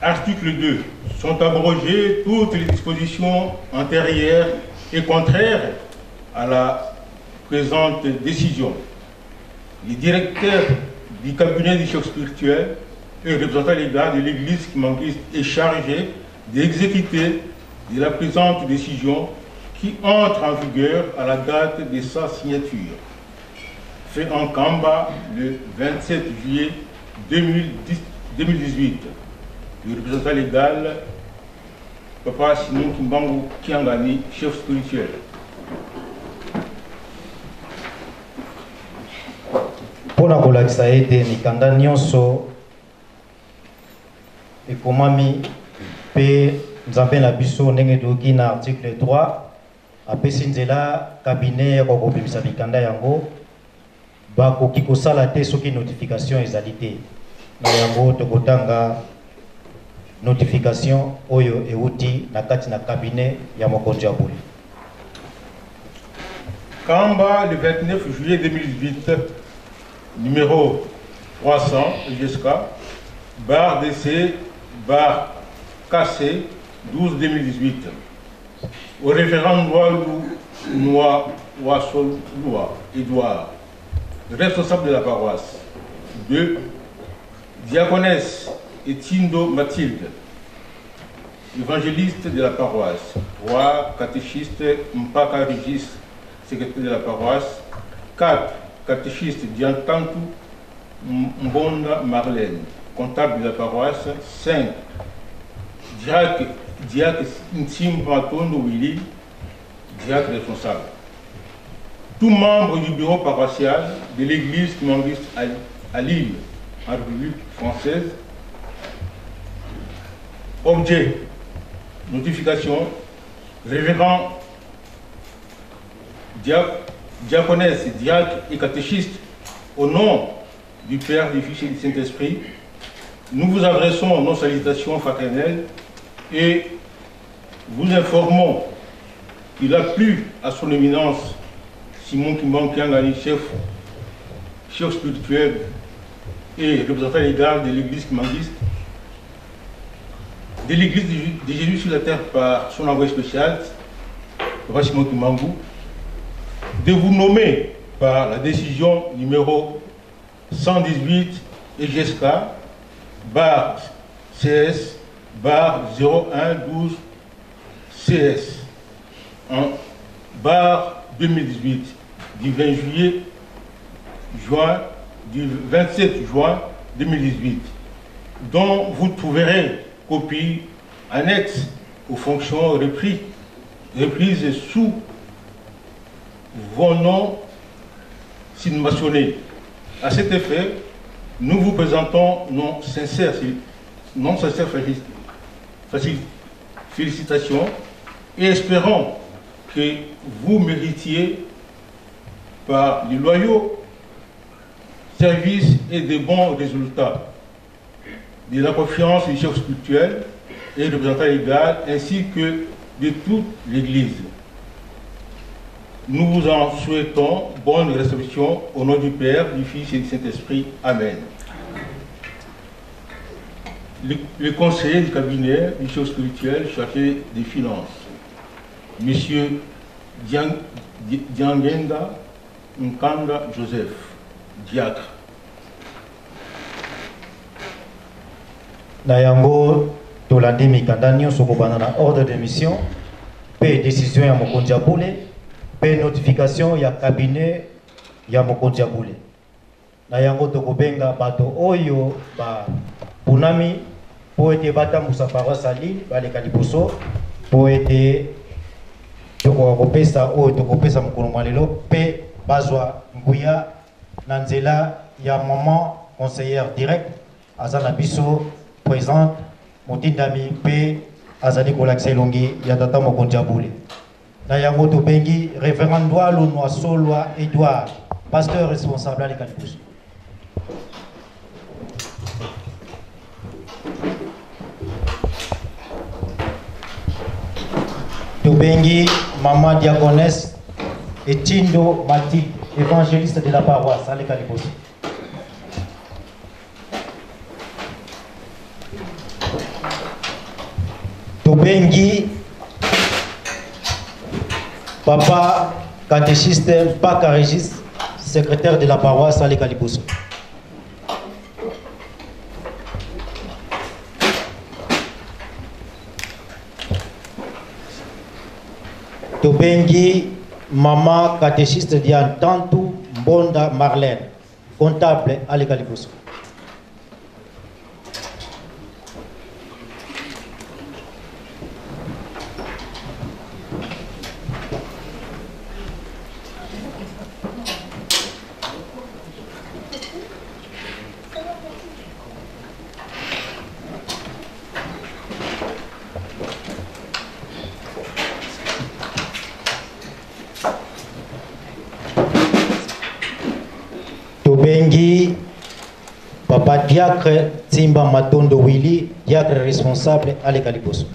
Article 2. Sont abrogées toutes les dispositions antérieures et contraires à la présente décision. Les directeurs du cabinet du chef spirituel et représentant légal de l'église kimbanguiste est chargé d'exécuter de la présente décision qui entre en vigueur à la date de sa signature. Fait en Kamba le 27 juillet 2010, 2018. Le représentant légal, Papa Simon Kimbangu Kiangani, chef spirituel. Mpo na kolakisa ete mikanda nyonso ekomami mpe Nzambe na biso ndenge toyoki na article 3 apesi nzela cabinet ya kobimisa mikanda yango bakoki kosala te soki notification ezali te. Na yango tokotanga notification oyo euti na kati na cabinet ya mokonzi ya bule. Kamba, le 29 juillet 2018, numéro 300 jusqu'à barre DC, barre KC 12 2018. Au révérend Noalou Noa Wassolua Edouard, responsable de la paroisse. 2. Diaconesse Etindo Mathilde, évangéliste de la paroisse. 3. Catéchiste Mpaka Régis, secrétaire de la paroisse. 4. Catéchiste Diantantou Mbonda Marlène, comptable de la paroisse. 5. Diacre, diacre Ntimba Tondo Willy, diacre responsable. Tout membre du bureau paroissial de l'église kimbanguiste à Lille, en République française. Objet, notification, révérend, diaconesse, diacre et catéchiste, au nom du Père, du Fils et du Saint-Esprit, nous vous adressons nos salutations fraternelles et vous informons qu'il a plu à son éminence Simon Kimbangu Kiangani, chef, chef spirituel et représentant légal de l'église kimbanguiste, de l'église de Jésus sur la terre par son envoyé spécial, Papa Simon Kimbangu, de vous nommer par la décision numéro 118 EGSK barre CS barre 01 12 CS en barre 2018 du 20 juillet juin du 27 juin 2018 dont vous trouverez copie annexe aux fonctions reprises, reprises sous vos noms mentionnés. À cet effet, nous vous présentons nos sincères, nos sincères félicitations et espérons que vous méritiez par les loyaux services et de bons résultats de la confiance du chef spirituel et représentant légal ainsi que de toute l'Église. Nous vous en souhaitons bonne réception au nom du Père, du Fils et du Saint-Esprit. Amen. Le, le conseiller du cabinet du chef spirituel chargé des finances, Monsieur Diangenda Nkanda Joseph, diacre. Na yango Tolandi mikanda nyonso kobanda na ordre de mission mpe décision ya mokonzi ya bule mpe notification ya cabinet ya mokonzi ya bule. Na yango tokobenga bato oyo baponami mpo ete batambusa paroisse ya Lille baleka liboso mpo ete tokoka kopesa oyo tokopesa mokolo mwa lelo mpe bazwa nguya na nzela ya maman conseillère direct aza na biso présente motindami mpe azali kolakisa elongi ya tata mokonzi ya bule. Na yango tobengi révérend Ndwalo Nwasolwa Edouard, pasteur responsable aleka liboso. Tobengi mama diaconesse Etindo Mathilde, évangéliste de la paroisse, aleka liboso. Tobengi papa catéchiste Mpaka Régis, secrétaire de la paroisse, aleka liboso. Tobengi mama catéchiste Diane Tantou Mbonda Marlène, comptable, aleka liboso. Tobengi papa diacre Timba Matondo Willy, diacre responsable aleka liboso.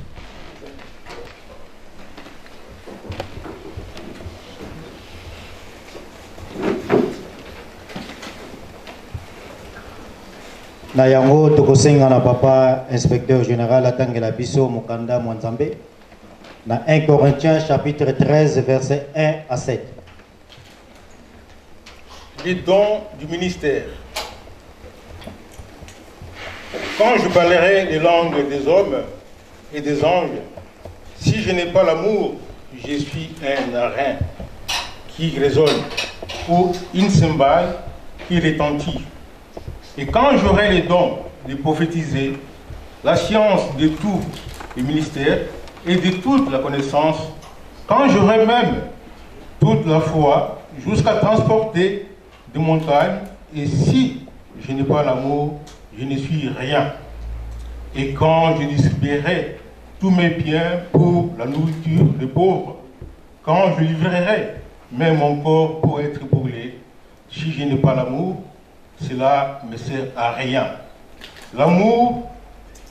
Na yango tokosenga na papa inspecteur général atangela biso mokanda mwa Nzambe na 1 Corinthiens chapitre 13 verset 1 à 7. Les dons du ministère. Quand je parlerai les langues des hommes et des anges, si je n'ai pas l'amour, je suis un airain qui résonne ou une cymbale qui retentit. Et quand j'aurai les dons de prophétiser, la science de tous les ministères et de toute la connaissance, quand j'aurai même toute la foi jusqu'à transporter des montagnes, et si je n'ai pas l'amour, je ne suis rien. Et quand je distribuerai tous mes biens pour la nourriture des pauvres, quand je livrerai même mon corps pour être brûlé, si je n'ai pas l'amour, cela ne me sert à rien. L'amour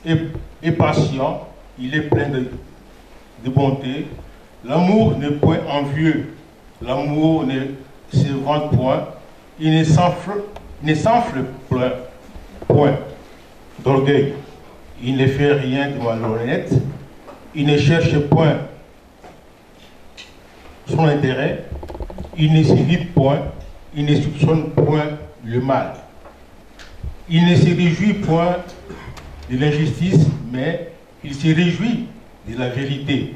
est patient, il est plein de bonté. L'amour n'est point envieux, l'amour ne se vante point, il ne s'enfle point d'orgueil. Il ne fait rien de malhonnête, il ne cherche point son intérêt, il ne s'irrite point, il ne soupçonne point le mal. Il ne se réjouit point de l'injustice, mais il se réjouit de la vérité.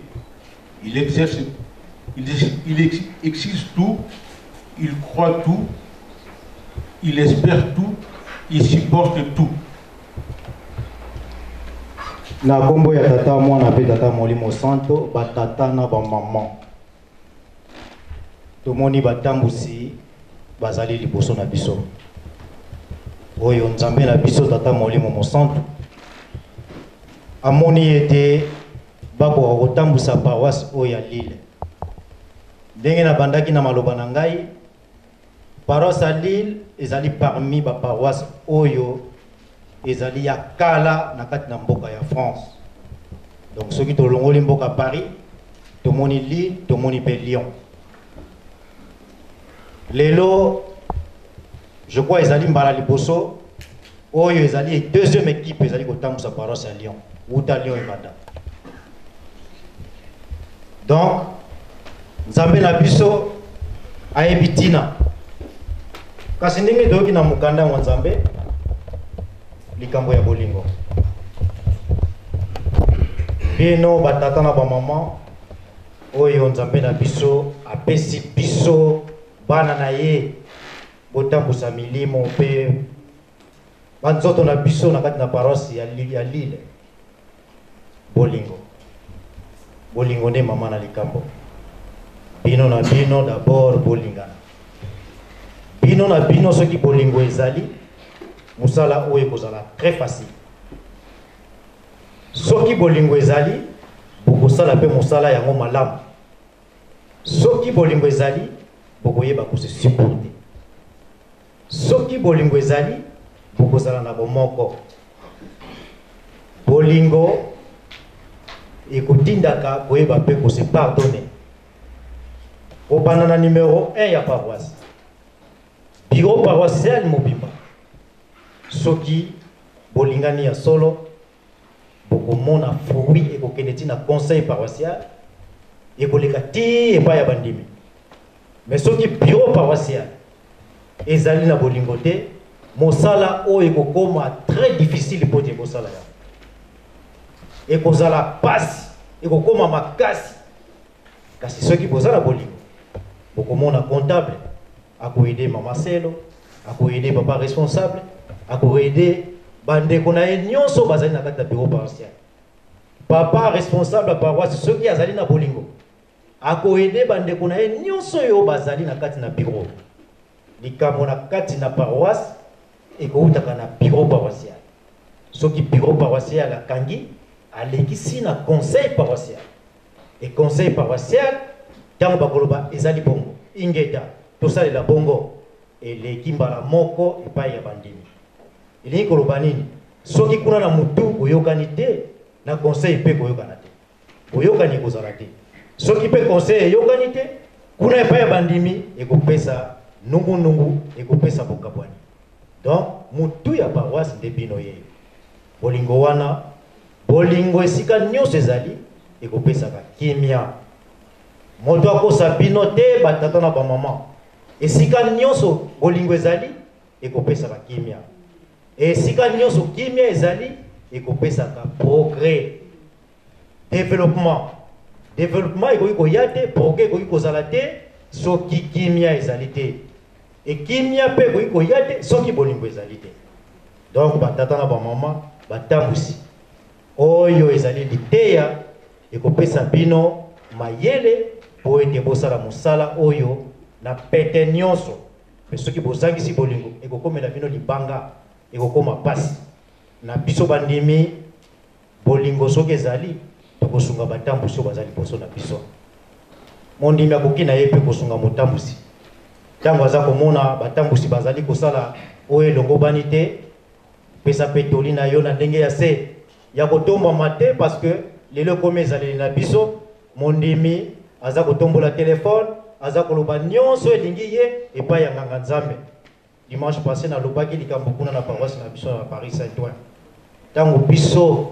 Il exerce, il excuse tout, il croit tout, il espère tout, il supporte tout. Na kombo ya tata mwana pe tata molimo santo, ba tata na ba maman. Tomoni batambusi bazali liboso na biso. Oyo Nzambe na biso tata molimo mosantu amoni ete bakoka kotambusa paroisse oyo ya Lille. Ndenge nabandaki na maloba na ngai, paroisse ya Lille ezali parmi ba paroisse oyo ezali ya kala na kati na mboka ya France. Donc soki tolongoli mboka Paris, tomoni Lille, tomoni pe Lyon. Lelo, je crois ezali mbala liboso oyo ezali deuxième équipe ezali kotambusa paroisse ya Lyon, wuta Lyon ebanda. Donc Nzambe na biso ayebi ntina. Kasi ndenge toyoki na mokanda wa Nzambe likambo ya bolingo. Bino batata na bamama oyo Nzambe na biso apesi biso bana na ye, botambusa milimo mpe banzoto na biso na kati na paroisse ya Lille. Bolingo, bolingo nde mama na likambo. Bino na bino d'abord bolingana. Bino na bino soki bolingo ezali, mosala oyo ekozala très facile. Soki bolingo ezali, bokosala mpe mosala yango malamu. Soki bolingo ezali, bokoyeba ko se supporter. Soki bolingo ezali, bokozala na bomoko. Bolingo ekotindaka koyeba mpe ko se pardonner. Kobanda na numero 1 ya paroisse, bureau paroissial mobimba, soki bolingani ya solo, bokomona fruit ekokende ti na conseil paroissial, ekoleka ti epai ya bandimi. Mais soki bureau paroissial ezali na bolingo te, mosala oyo ekokoma très difficile mpo te bosala yango. Ekozala pasi, ekokoma makasi. Kasi soki boza na bolingo, bokomona comptable akoede mama Selo, akoede papa responsable, akoede bandeko na ye nyonso bazali na kati ya bureau paroissial. Papa responsable ya paroisse soki azali na bolingo, akoede bandeko na ye nyonso oyo bazali na kati na bureau. Likambo na kati na paroisse ekoutaka na bureau paroissial. Soki bureau paroissial akangi, alekisi na conseil paroissial. Et conseil paroissial tango bakoloba ezali bongo, ingeta, tosalela bongo, eleki mbala moko epai ya bandimi. Elingi koloba nini? Soki kuna na mutu boyokani te, na conseil pe koyokana te. Boyokani ekozala te. Soki pe conseil eyokani te, kuna epai ya bandimi ekopesa nungunungu, ekopesa bokabwani. Donc mutu ya paroisse nde bino yeyo. Bolingo wana, bolingo esika nyonso ezali, ekopesaka kimia. Moto akosa bino te, batata na bamama. Esika nyonso bolingo ezali, ekopesaka kimia. Esika nyonso kimia ezali, ekopesaka progrès, developpement. Developpement ekoki koya te, progrès ekoki kozala te soki kimia ezali te. E kimia pe ekoki koya te soki bolingo ezali te. Donc ba tata na ba mama batambusi, oyo ezali liteya ekopesa bino mayele po ete bosala mosala oyo na pete nyonso. Mais soki bozangisi bolingo, ekokomela bino libanga, ekokoma pasi. Na biso bandimi, bolingo soki ezali, tokosunga batambusi oyo baza liboso na biso. Mondimi akoki na ye pe kosunga motambusi tango aza komona batambusi bazali kosala oyo elongobani te. Pesa pe toli na yo na ndenge ya se ya kotombama te, parce que lelo ekomi ezaleli na biso. Mondimi aza kotombola telefone, aza koloba nyonso elingi ye epai ya nganga Nzambe. Dimanche passé nalobaki likambo kuna na paroisse na biso na Paris Saint-Ouen. Tango biso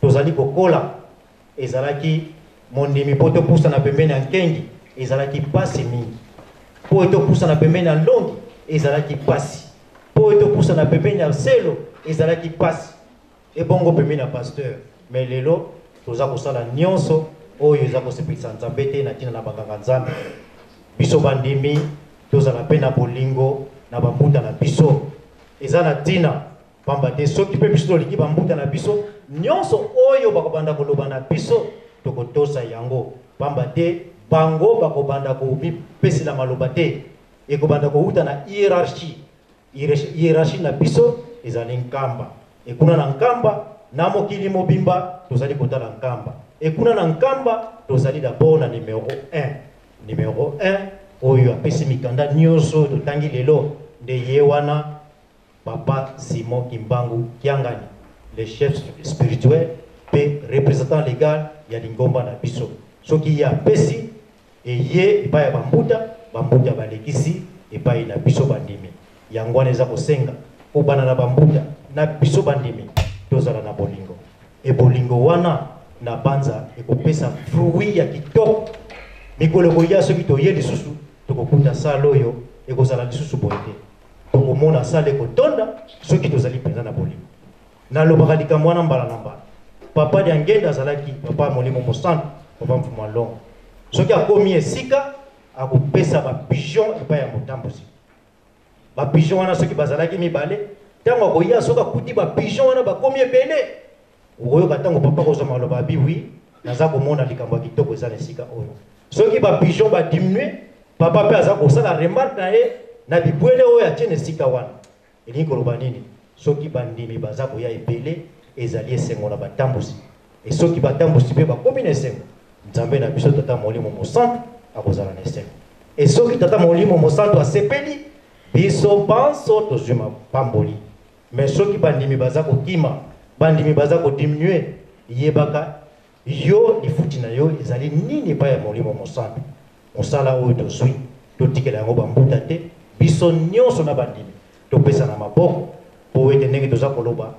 tozali kokola, ezalaki mondimi po topusana pembeni ya nkengi ezalaki pasi mingi, po topusana pembeni ya ndongi ezalaki pasi, po topusana pembeni ya selo ezalaki pasi, ebongo pembeni ya pasteur. Mais lelo toza kosala nyonso oyo eza kosepelisa Nzambe te na ntina na banganga Nzambe. Biso bandimi tozala pe na bolingo na bambuta na biso, eza na ntina, pamba te soki pe biso tolingi bambuta na biso, nyonso oyo bakobanda koloba na biso tokotosa yango, pamba te bango bakobanda komipesela maloba te, ekobanda kowuta na hierarchie. Hierarchie na biso ezali Nkamba. Ekuna na Nkamba, na mokili mobimba tozali kotala Nkamba. Ekuna na Nkamba tozali d'abord na numero 1. Numero 1 oyo apesi mikanda nyonso oyo totangi lelo nde ye wana Papa Simon Kimbangu Kiangani, le chef spirituel pe représentant légal ya lingomba na biso. Soki ye apesi, eye epai ya bambuta, bambuta balekisi epai na biso bandimi. Yango wana eza kosenga kobanda na bambuta na biso bandimi tozala na bolingo. E bolingo wana na banza ekopesa fruit ya kitoko. Mikolo ekoya soki toye lisusu tokokuta salle oyo ekozala lisusu boye te. Tokomona salle ekotonda soki tozali mpenza na bolingo. Nalobaka likambo wana mbala na mbala. Papa Diangenda azalaki papa Molimo Mosantu, papa Mfuma Longo. Soki akomi esika akopesa ba pigeon epai ya motambusi. Ba pigeon wana soki bazalaki mibale, ntango akoya soki akuti ba pigeon wana bakomi ebele, okoyoka ntango papa akozwa maloba abi wi, naza komona likambo ya kitoko eza na esika oyo. Soki ba pigeon ba diminue, papa mpe aza kosala remarque na ye na bibwele oyo atie na esika wana. Elingi koloba nini? Soki bandimi baza koya ebele, ezali esengo na batambusi. E soki batambusi mpe bakomi na esengo, Nzambe na biso Tata Molimo Mosantu akozala na esengo. E soki Tata Molimo Mosantu asepeli, biso banso tozwi mapamboli. Me soki bandimi baza kokima, bandimi baza kodiminue, yebaka yo lifuti na yo ezali nini epai ya Molimo Mosantu. Mosala oyo tozwi, totikela yango bambuta te, biso nyonso na bandimi topesana maboko mpo ete ndenge toza koloba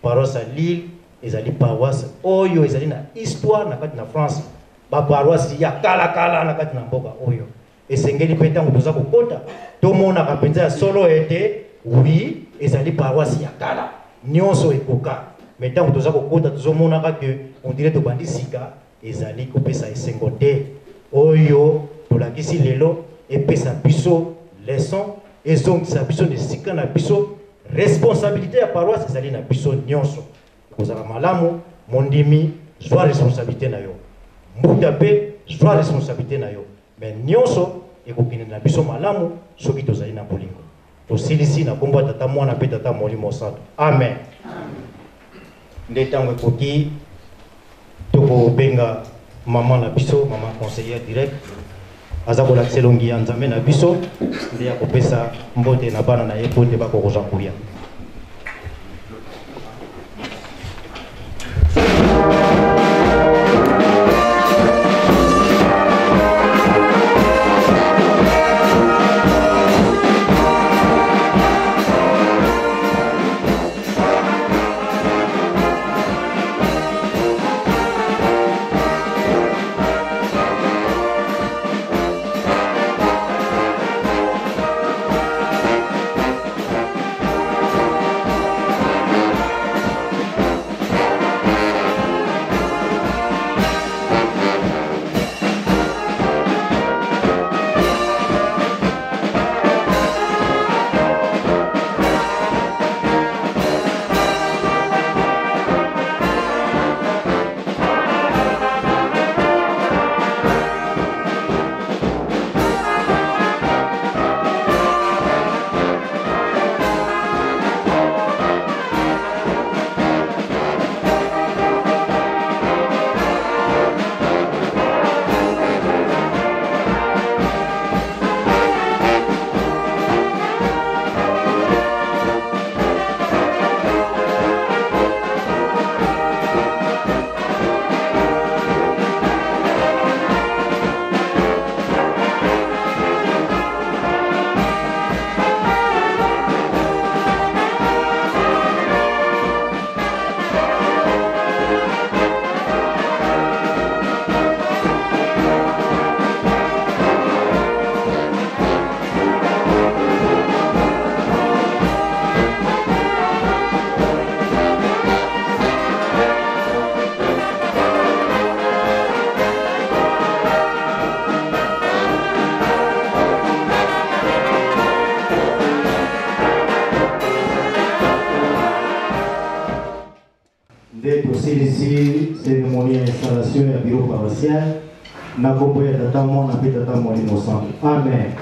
paroisse ya Lille ezali paroisse oyo ezali na histoire na kati na France, ba paroisse ya kala kala na kati na mboka oyo. Esengeli mpe ntango toza kokota tomonaka mpenza ya solo ete oui ezali paroisse ya kala, nyonso ekoka. Mais ntango toza kokota tozomonaka que on dirait tobandi sika, ezali kopesa esengo te. Oyo tolakisi lelo epesa biso leçon, ezongisa biso na esika na biso. Responsabilité ya paroisse ezali na biso nyonso. Ekozala malamu mondimi zwa responsabilité na yo, mbuta mpe zwa responsabilité na yo, mais nyonso ekokende na biso malamu soki tozali na bolingo. Tosilisi na kombo ya Tata, Mwana mpe Tata Molimo Santo. Amen. Nde ntango ekoki tokobenga mama na biso, mama conseillère direct, aza kolakisa elongi ya Nzambe na biso, nde akopesa mbote na bana na ye mpo ete bakokozwa nguya. Nde tosilisi cérémonie ya installation ya bureau paroissial na nkombo ya Tata, Mwana mpe Tata Molimo Santu. Amen.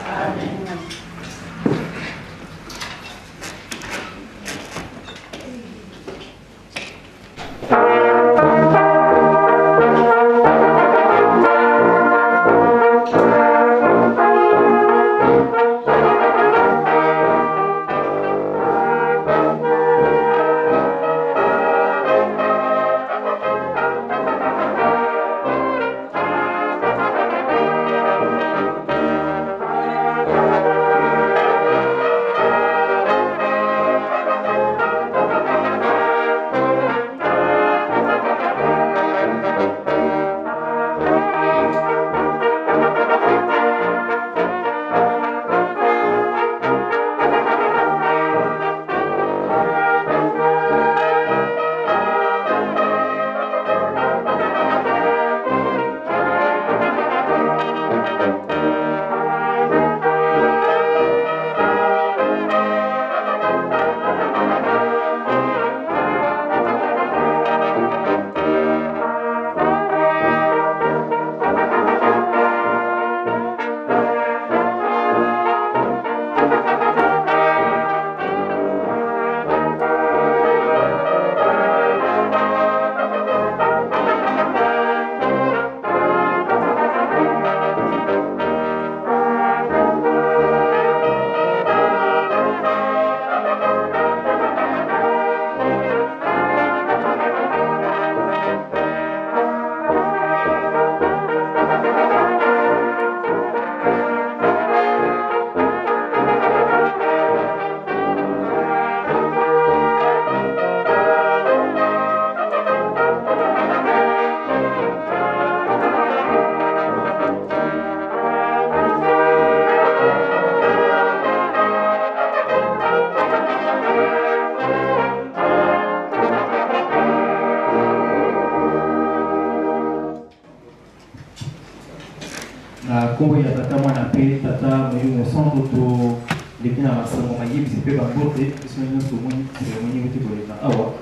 Nkombo ya Tata, Mwana mpe Tata Molimo Mosantu, toleki na masango mayebisi mpe bambote. Biso nyonso tomoni cérémonie euti koleka awa.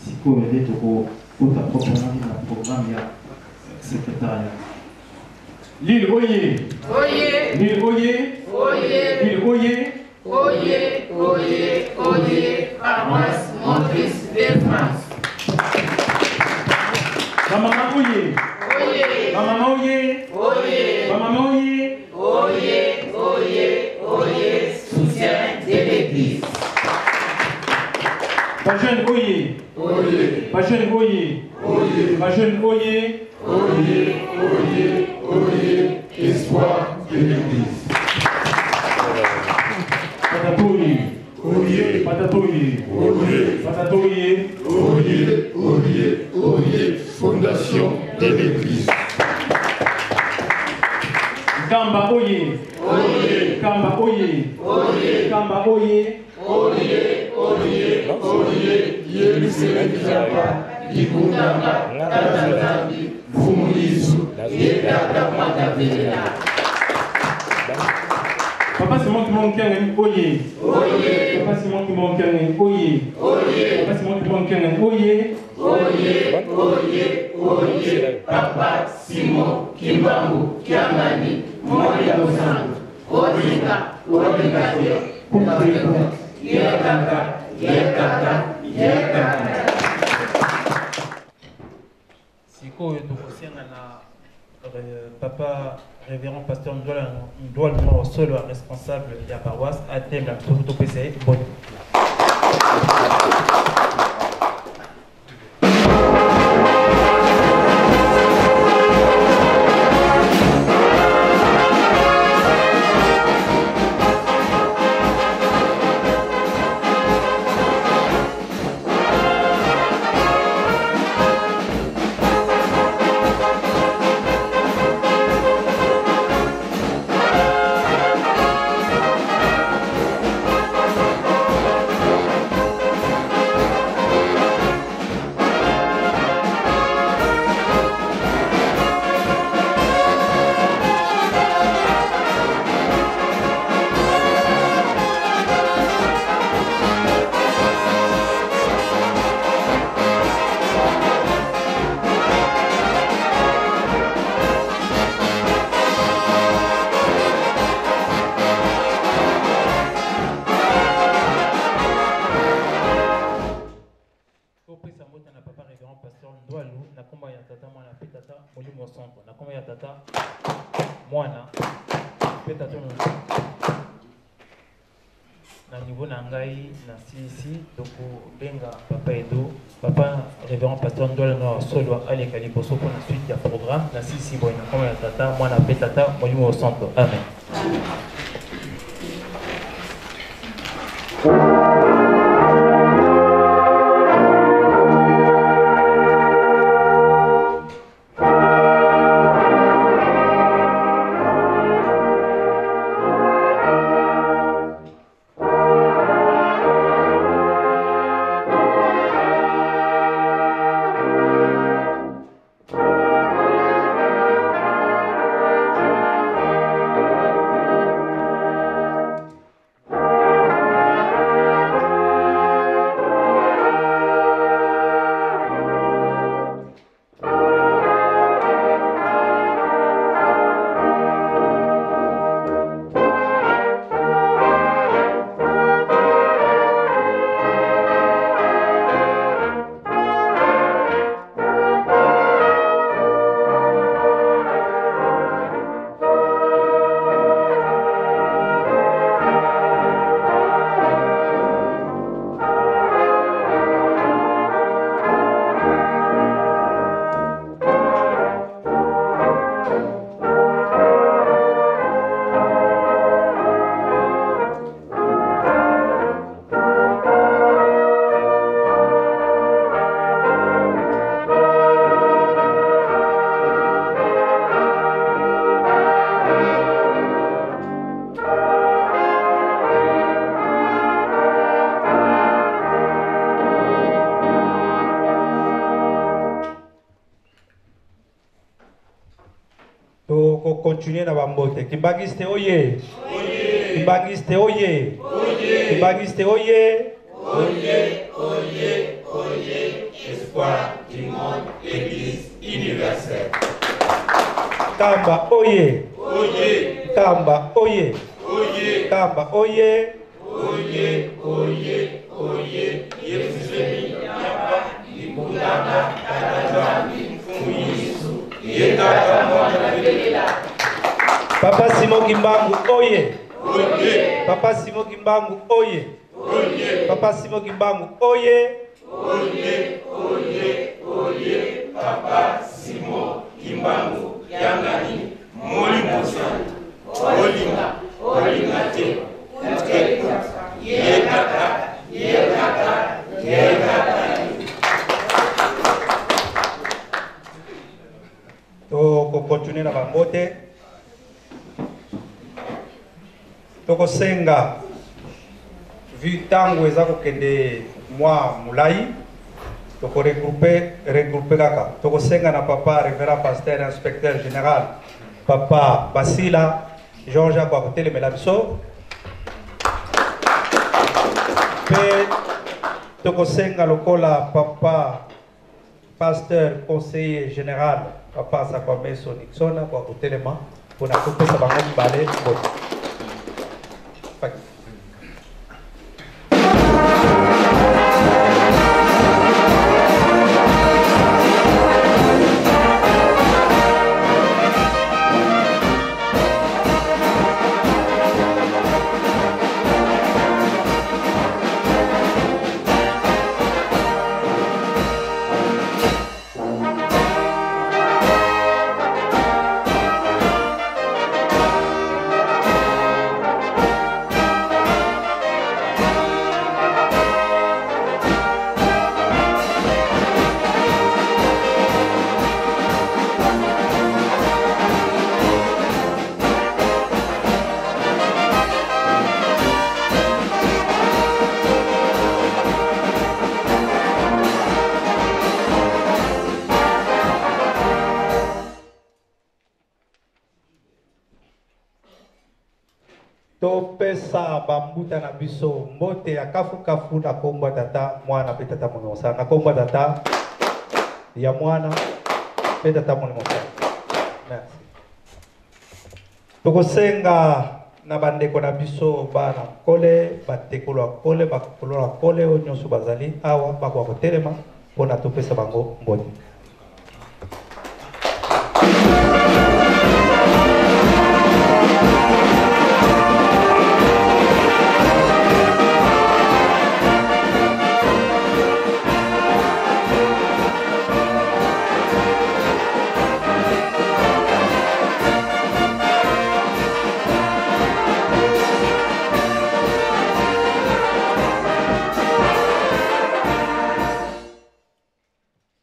Sikoyo nde tokokota proprement dit na programme ya secrétariat. Lille oye! Oye! Lille oye! Oye! Lille oye! Oye, oye, oye, paroisse Motrice de France. Bamama oye! Oye! Bamama oye! Oye! Bamama oye! Oye, oye, oye, soutien de l'Église. Bajeune oye! Oye! Bajeune oye! Oye! Bajeune oye! Oye, oye, oye, espoir de l'Église. Patatoye! Oye! Patatoye! Oye! Patatoye! Oye, oye, oye, fondation de l'Église. Nkamba oye! Oye! Nkamba oye! Oye! Nkamba oye! Oye, oye, oye, Yerusalemu Nzamba, Libundanga, Tata Nzambi, Mfumu Yesu, ye Tata Mwana Vela. Papa Simon Kimbangu Kiangani oye! Oye! Papa Simon Kimbangu Kiangani oye! Oye! Papa Simon Kimbangu Kiangani oye! Oye, oye, oye, Papa Simon Kimbangu Kiangani, Mwana Mosantu, Olinga, Olinga te, Olinga, ye kaka, ye kaka, ye kaka. Sikoyo tokosenga na papa révérend pasteur Ndwala Ndwala Solo, responsable ya paroisse, atelema biso topesa ye mbote. Topesa mbote na papa révérend pasteur Ndwalu na nkombo ya Tata, Mwana mpe Tata Molimo Santo, na nkombo ya Tata, Mwana mpe Tata. Na niveau na ngai na silisi, tokobenga papa Edo, papa révérend pasteur Ndwala na Solo aleka liboso mpona suite ya programme. Na silisi boye na nkombo ya Tata, Mwana mpe Tata Molimo Santo, amen. Tokocontinue na bambote. Kimbangiste oye! Kimbangiste oye! Kimbangiste oye! Oye, oye, oye, espoir du monde, Église universelle. Kamba oye! Oye! Kamba oye! Oye! Kamba oye! Oye, oye, oye, Yerusalemu yapa libungana tata Nzambi mfumu Yesu ye tata mwana belela. Papa Simon Kimbangu oye! Oye! Papa Simon Kimbangu oye! Oye! Papa Simon Kimbangu oye! Oye, oye, oye, Papa Simon Kimbangu Kiangani Molimo Santu olinga olinga te kutke ye tata ye tata ye tata. Tokokontinue na bambote. Tokosenga vu ntango eza kokende mwa molai, tokoregroupe regroupe kaka. Tokosenga na papa révérend pasteur inspecteur général papa Basila Georges akoka kotelemela biso, mpe tokosenga lokola papa pasteur conseiller général papa Sakwameso Nixon akoka kotelema mpona kopesa bango mibale mbote. Topesa bambuta na biso mbote ya kafukafu na kombo ya tata mwana mpe tata molimo santu, na kombo ya tata ya mwana mpe tata molimo santu. Merci. Tokosenga na bandeko na biso bana nkole, batekolo ya nkole, bakolo ya nkole oyo nyonso bazali awa bakoka kotelema mpona topesa bango mbote.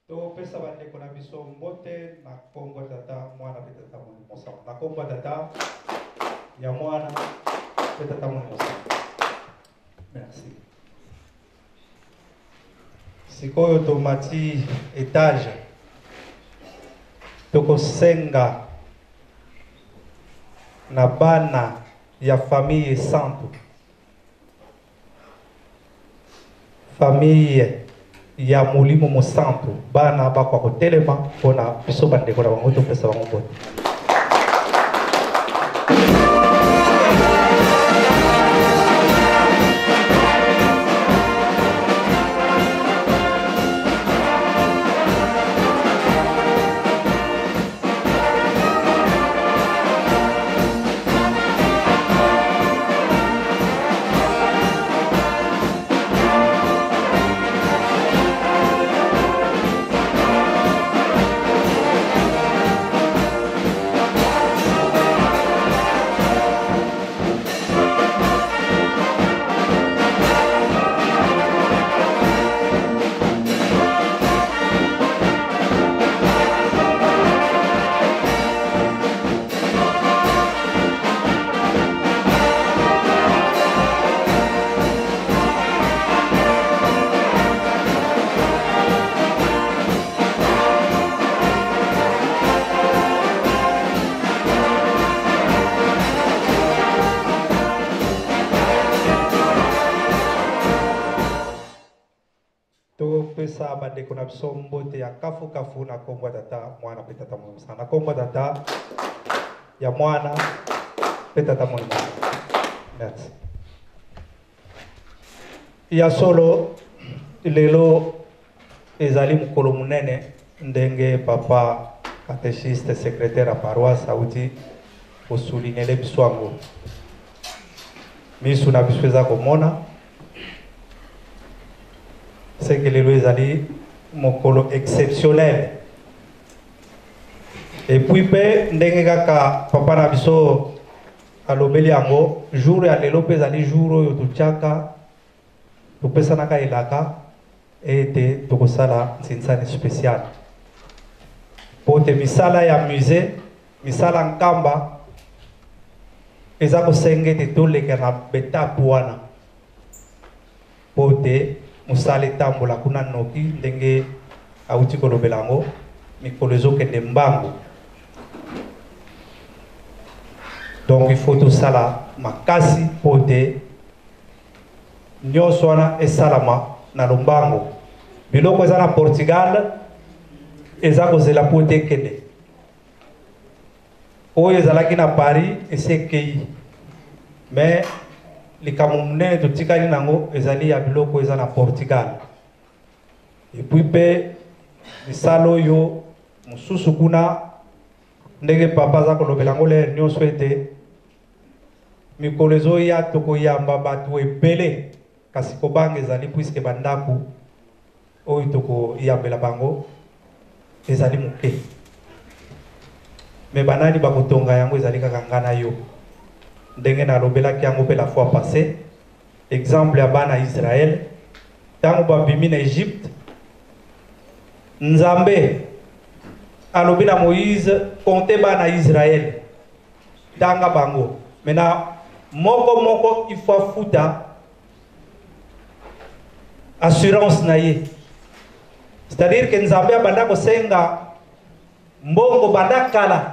Topesa bandeko na biso mbote na kombo ya tata mwana mpe tata molimo santu, na kombo ya tata ya mwana mpe tata molimo santu. Merci. Sikoyo tomati etage, tokosenga na bana ya famille santu, famille ya molimo mosantu, bana bakwa kotelema mpona biso bandeko na bango topesa bango mbote. bandeko na biso mbote ya kafukafu na nkombo ya Tata, Mwana mpe Tata Molimo Santu. Na nkombo ya Tata, ya Mwana mpe Tata Molimo. Merci. Ya solo, lelo ezali mokolo monene ndenge papa catéchiste secrétaire ya paroisse auti kosulinele biso yango. Misu na biso eza komona seke lelo ezali mokolo exceptionnel. Et puis mpe ndenge kaka papa na biso alobeli yango, jour ya lelo mpe ezali jour oyo totiaka, topesanaka elaka ete tokosala nsinsani spécial po te misala ya musée, misala Nkamba eza kosenga ete toleka na betape wana po te mosala etambola kuna noki. Ndenge awuti kolobela yango, mikolo ezokende mbangu, donc il faut tosala makasi po te nyonso wana esalama na lombango. Biloko eza na Portugal eza kozela po te ekende. Oyo ezalaki na Paris esi ekei, mais likambo monene totikali nango ezali ya biloko eza na Portugal. Et puis mpe misala oyo mosusu kuna, ndenge papa aza kolobela yango lere nyonso ete mikolo ezoya tokoyamba bato ebele, kasi kobanga ezali puisque bandako oyo tokoyambela bango ezali moke. Me banani bakotonga yango? Ezali kaka nga na yo. Ndenge nalobelaki yango mpe la fois passée, exemple ya bana Israel ntango babimi na Egypte, Nzambe alobi na Moïse: "Compte bana Israel, tanga bango." Maintenant, moko moko il faut afuta assurance na ye, c'est-à-dire que Nzambe abanda kosenga mbongo banda kala.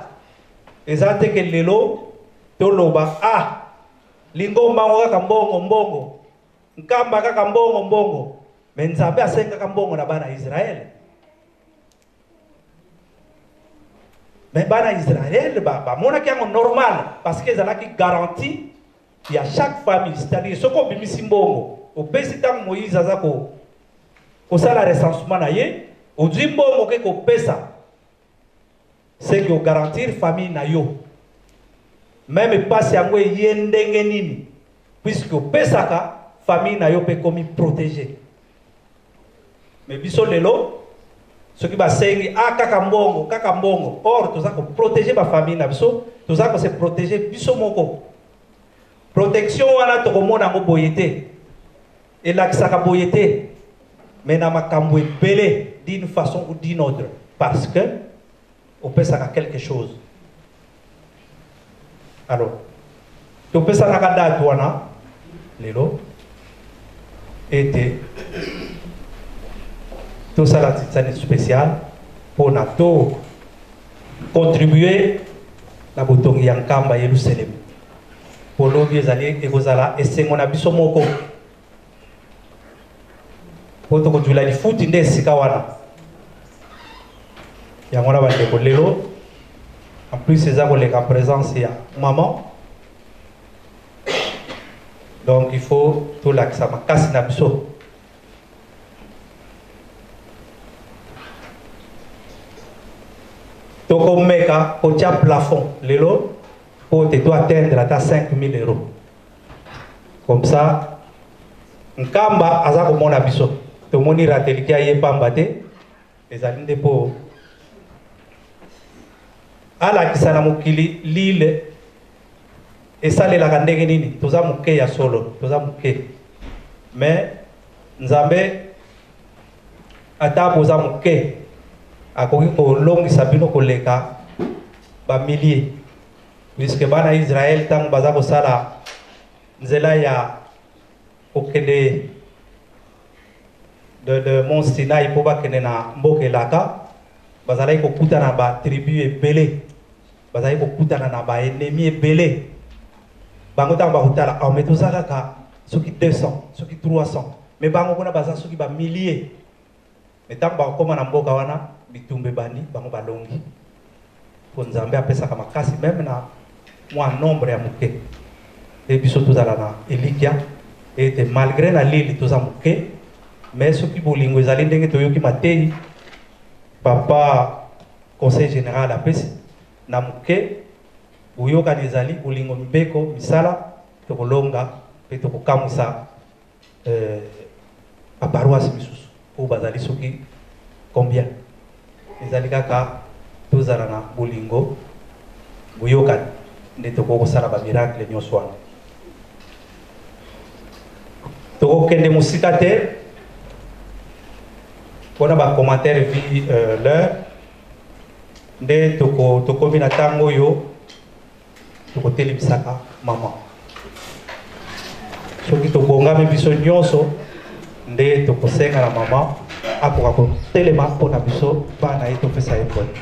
Eza te ke lelo toloba: "Ah, lingomba ngo kaka mbongo mbongo, Nkamba kaka mbongo mbongo." Me Nzambe asengaka mbongo na bana Israele. Me bana Israele bamonaki yango normal parce que ezalaki garantie ya chaque famille, c'est-à-dire soki obimisi mbongo, opesi, ntango Moïse aza kosala recensement na ye, ozwi mbongo oke kopesa, seki ogarantir famille na yo, même mpasi yango eye ndenge nini, puisque opesaka, famille na yo mpe ekomi protégé. Mais biso lelo, soki basengi, ah, kaka mbongo, kaka mbongo. Or toza koprotéger bafamille na biso, toza kose protéger biso moko. Protection wana tokomona yango boye te, elakisaka boye te, mais na makambo ebele, d'une façon ou d'une autre, parce que opesaka quelque chose. Alors topesanaka date wana lelo ete tosala titsani spécial mpona to contribuer na botongi ya Nkamba Yelusalemi, po lobi ezali ekozala esengo na biso moko, po tokozwila lifuti nde esika wana. Yango wana, bandeko, lelo en plus eza koleka présence ya maman, donc il faut tolakisa makasi na biso. Tokomeka kotia plafond lelo po te to atteindre ata 5000 euros. Comme ça Nkamba aza komona biso, tomoni rateliki aye pamba te, ezali nde mpo alakisa na mokili lile esalelaka ndenge nini. Toza moke, ya solo toza moke, mais Nzambe, ata boza moke, akoki kolongisa bino koleka bamilie, puisque bana Israel ntango baza kosala nzela ya kokende de mont Sinai mpo bakende na mboka elaka, bazalaki kokutana na batribu ebele, bazalaki kokutana na baennemi ebele. Bango ntango bakotala: "Oh, mais toza kaka soki 200, soki 300, mais bango kuna baza soki bamillier." Me ntango bakokóma na mboka wana, bitumba ebandi, bango balongi. Mpo Nzambe apesaka makasi meme na mwa nombre ya moke. Nde biso tozala na elikya ete malgre na lili toza moke, mais soki bolingo ezali ndenge toyoki mateyi papa conseil général apesi na moke, boyokani ezali, bolingo, mibeko, misala, tokolonga mpe tokokamwisa baparoisse misusu oyo bazali soki combien. Ezali kaka tozala na bolingo, boyokani, nde tokoki kosala bamiracle nyonso wana. Tokokende mosika te mpona bacommentaire vi l'heure nde tokomi na ntango oyo tokotelemisaka mama. Soki tobongami biso nyonso, nde tokosenga na mama akoka kotelema mpona biso bana ye topesa ye mbote.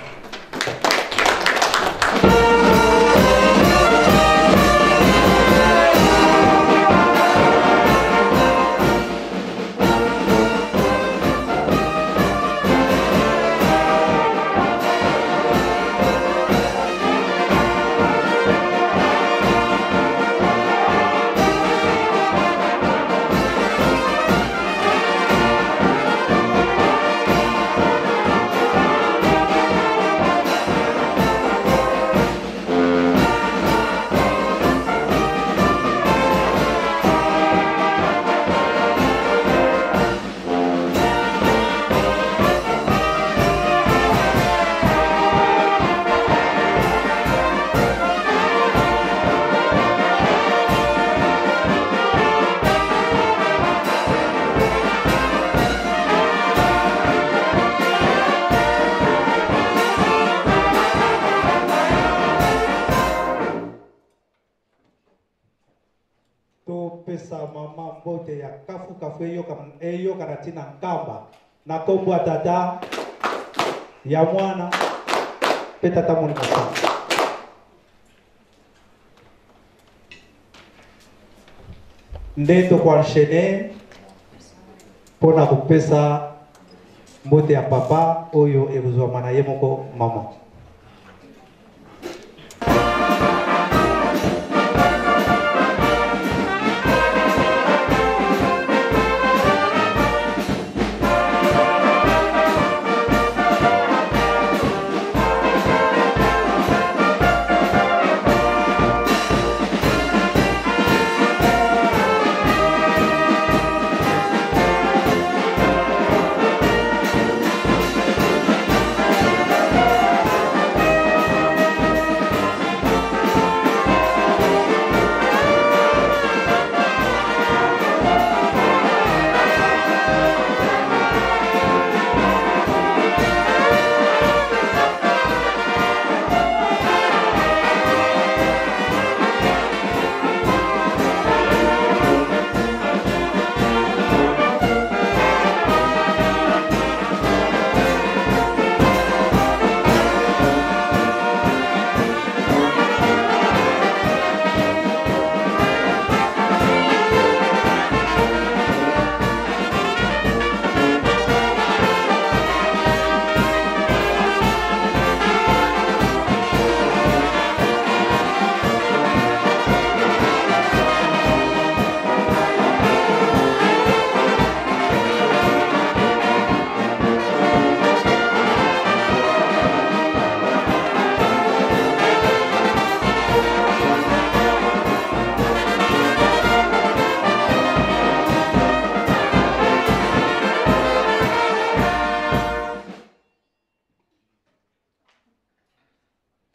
Topesa mama mbote ya kafukafu eyoka na ntina nkamba na nkombo ya tata, ya mwana mpe tata Molimo Santu. Nde tokoenchaîne mpona kopesa mbote ya papa oyo ekozwama na ye moko mama.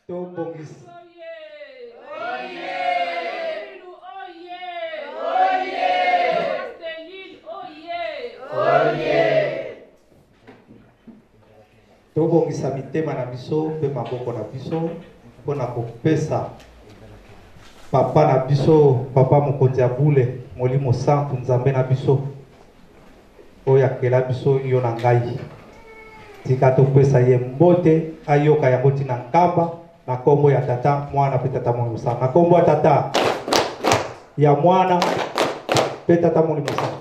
Tobongisa tobongisa mitema na biso mpe maboko na biso mpona kopesa papa na biso, papa mokonzi ya bule, Molimo Santu, Nzambe na biso oyo akela biso yo na ngai. Tika topesa ye mbote, ayoka yango ntina nkamba, na nkombo ya tata, mwana mpe tata Molimo Santu. Na nkombo ya tata, ya mwana mpe tata Molimo Santu.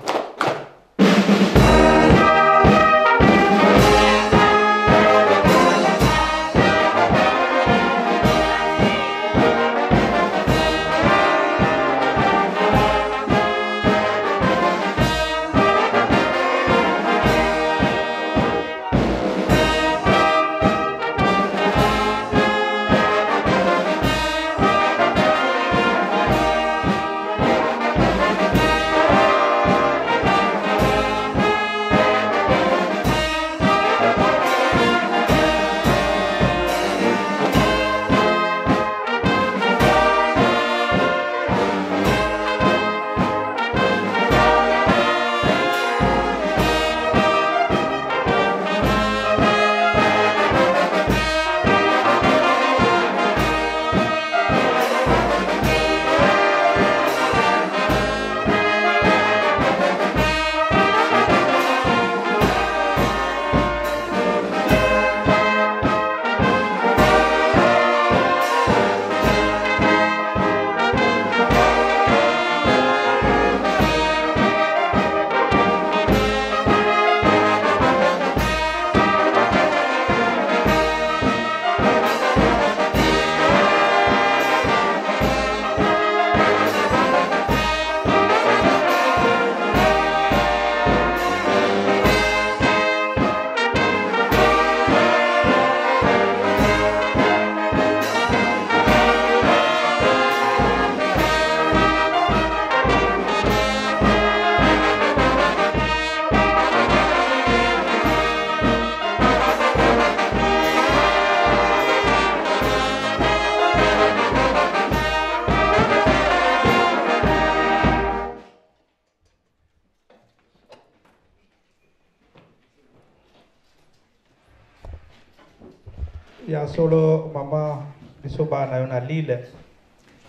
Ya solo mama, biso bana na yo na Lille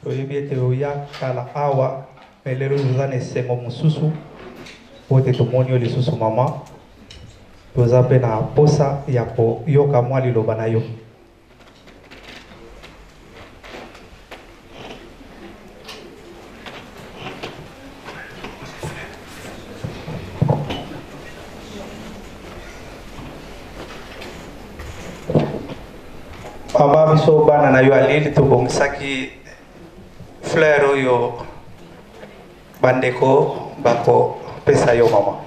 toyebi ete oya kala awa, me lelo toza na esengo mosusu po ete tomoni yo lisusu mama. Toza mpe na posa ya koyoka mwa liloba na yo. Mama, biso bana na yo ya Lille tobongisaki fleur oyo bandeko bakopesa yo mama.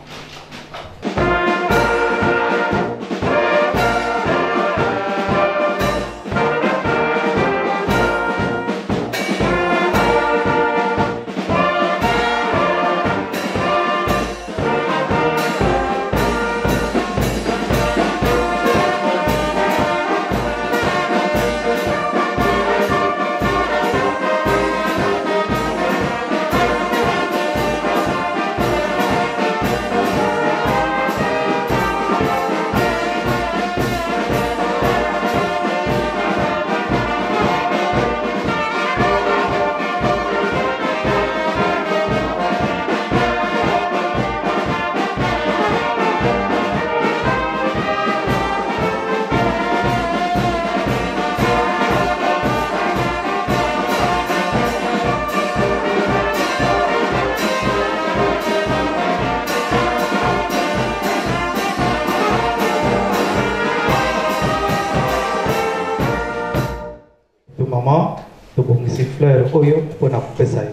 Mama, tobongisi fleur oyo mpona kopesa yo.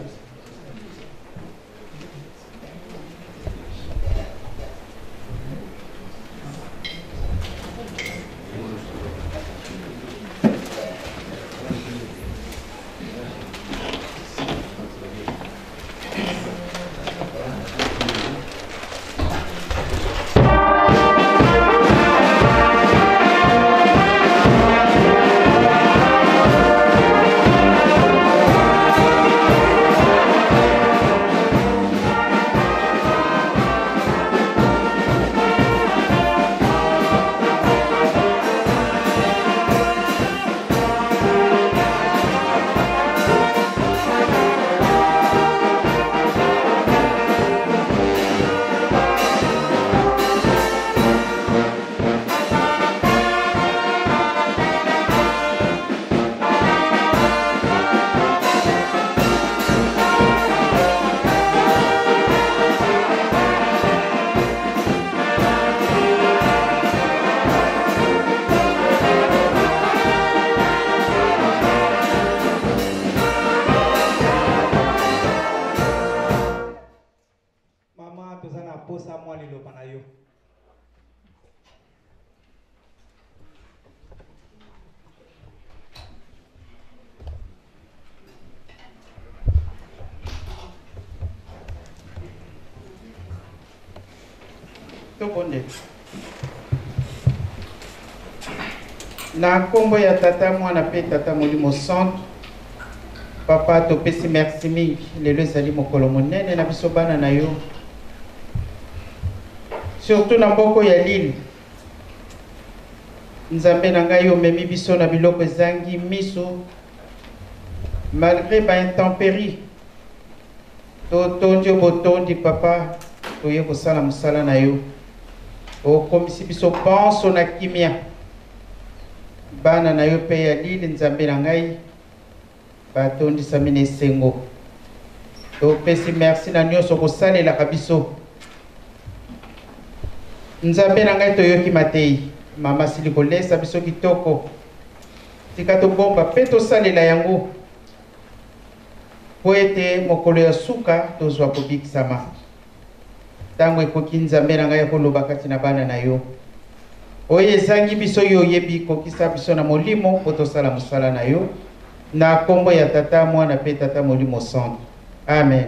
Mama, toza na posa mwa liloba na yo. Tobondela. Na nkombo ya Tata, Mwana mpe Tata Molimo Santu, Papa, topesi merci mingi. Lelo ezali mokolo monene na biso bana na yo, surtout na mboko ya Lille. Nzambe na ngai, omemi biso na biloko ezangi miso malgré ba intempéries. Totondi yo botondi Papa, toye kosala mosala na yo. Okomisi biso banso na kimia. Bana na yo pe ya Lille, Nzambe na ngai, batondisami na esengo. Topesi merci na nyonso kosalelaka biso. Nzambe na ngai, toyoki matei. Mama sili kolesa biso kitoko. Tika tobomba pe tosalela yango, po ete mokolo ya suka tozwa kobikisama. Tango ekoki, Nzambe na ngai, ya koloba kati na bana na yo. Oyo ezangi biso, yo oyebi, kokisa biso na molimo po tosala mosala na yo. Na kombo ya Tata, Mwana pe Tata Molimo Santu. Amen.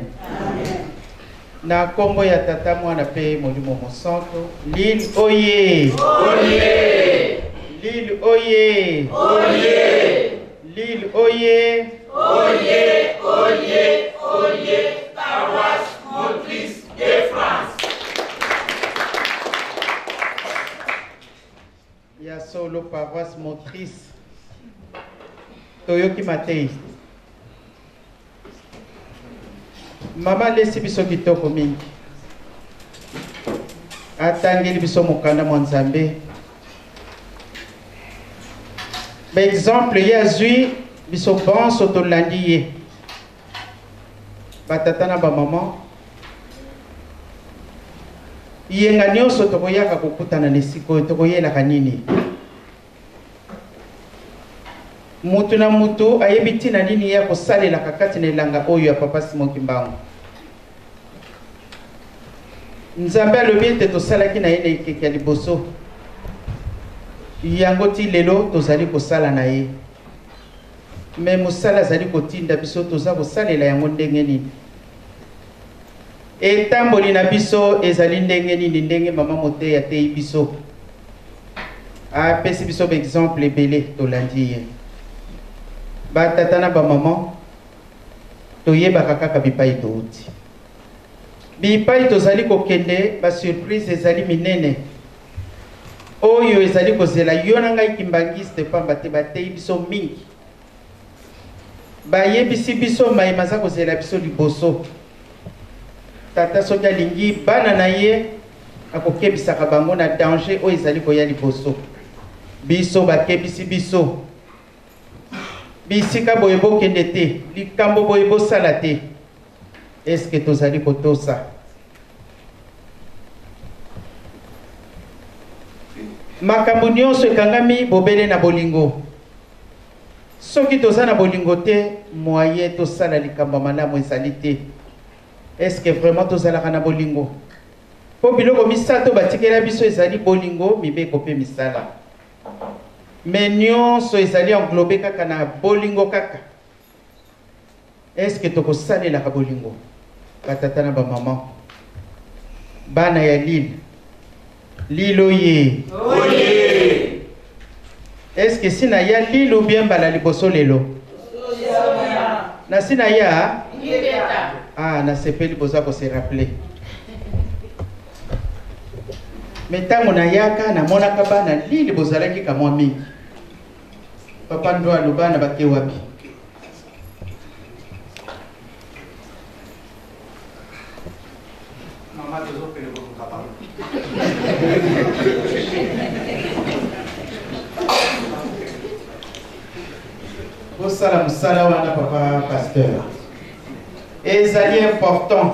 Na kombo ya Tata, Mwana pe Molimo Mosantu. Lille oye! Oye! Lille oye! Oye! Lille oye! Oye, oye, oye, paroisse motrice de France. Ya solo paroisse motrice. Toyoki matei. Mama alesi biso kitoko mingi. Atangeli biso mokanda mwa Nzambe. Ba exemple ye azwi biso banso tolandi ye. Batata na bamama yenga nyonso tokoyaka kokutana na esika oyo tokoyelaka nini? Mutu na mutu ayebi ntina nini ye akosalelaka kati na elanga oyo ya Papa Simon Kimbangu. Nzambe alobi ete tosalaki na ye na ekeke ya liboso, yango ti lelo tozali kosala na ye. Me mosala azali kotinda biso toza kosalela yango ndenge nini? Etamboli na biso ezali ndenge nini? Ndenge mama moteyi ateyi biso, apesi biso ba exemple ebele, tolandi ye. Ba tata na ba mama, toyebaka kaka bipai touti, bipai tozali kokende, ba surprise ezali minene oyo ezali kozela yo na ngai kimbangiste, pamba te bateyi biso mingi, bayebisi biso maye maza kozela biso liboso. Tata soki alingi bana na ye akokebisaka bango na danger oyo ezali koya liboso. Biso bakebisi biso, bisika boye bokende te, likambo boye bosala te. Eske tozali kotosa? Makambo nyonso ekangami bobele na bolingo. Soki toza na bolingo te, moyen tosala likambo ya malamu ezali te. Est-ce que vraiment tozalaka na bolingo? Po biloko misato batikela biso ezali bolingo, mibeko pe misala. Mais nyonso ezali englobe kaka na bolingo kaka. Est-ce que tokosalelaka bolingo? Ba tata na ba maman, bana ya Lille, Lille oye. Oye. Est-ce que si na ya Lille ou bien mbala liboso lelo? Na si na ya? Ah, nasepeli boza ko se rappeler. Mais ntango nayaka namonaka bana Lille bozalaki kamwa mingi. Papa Ndwalo, bana bake wapi? Mama tozokende koluka bango. Bosala mosala wana papa pasteur. Ezali important.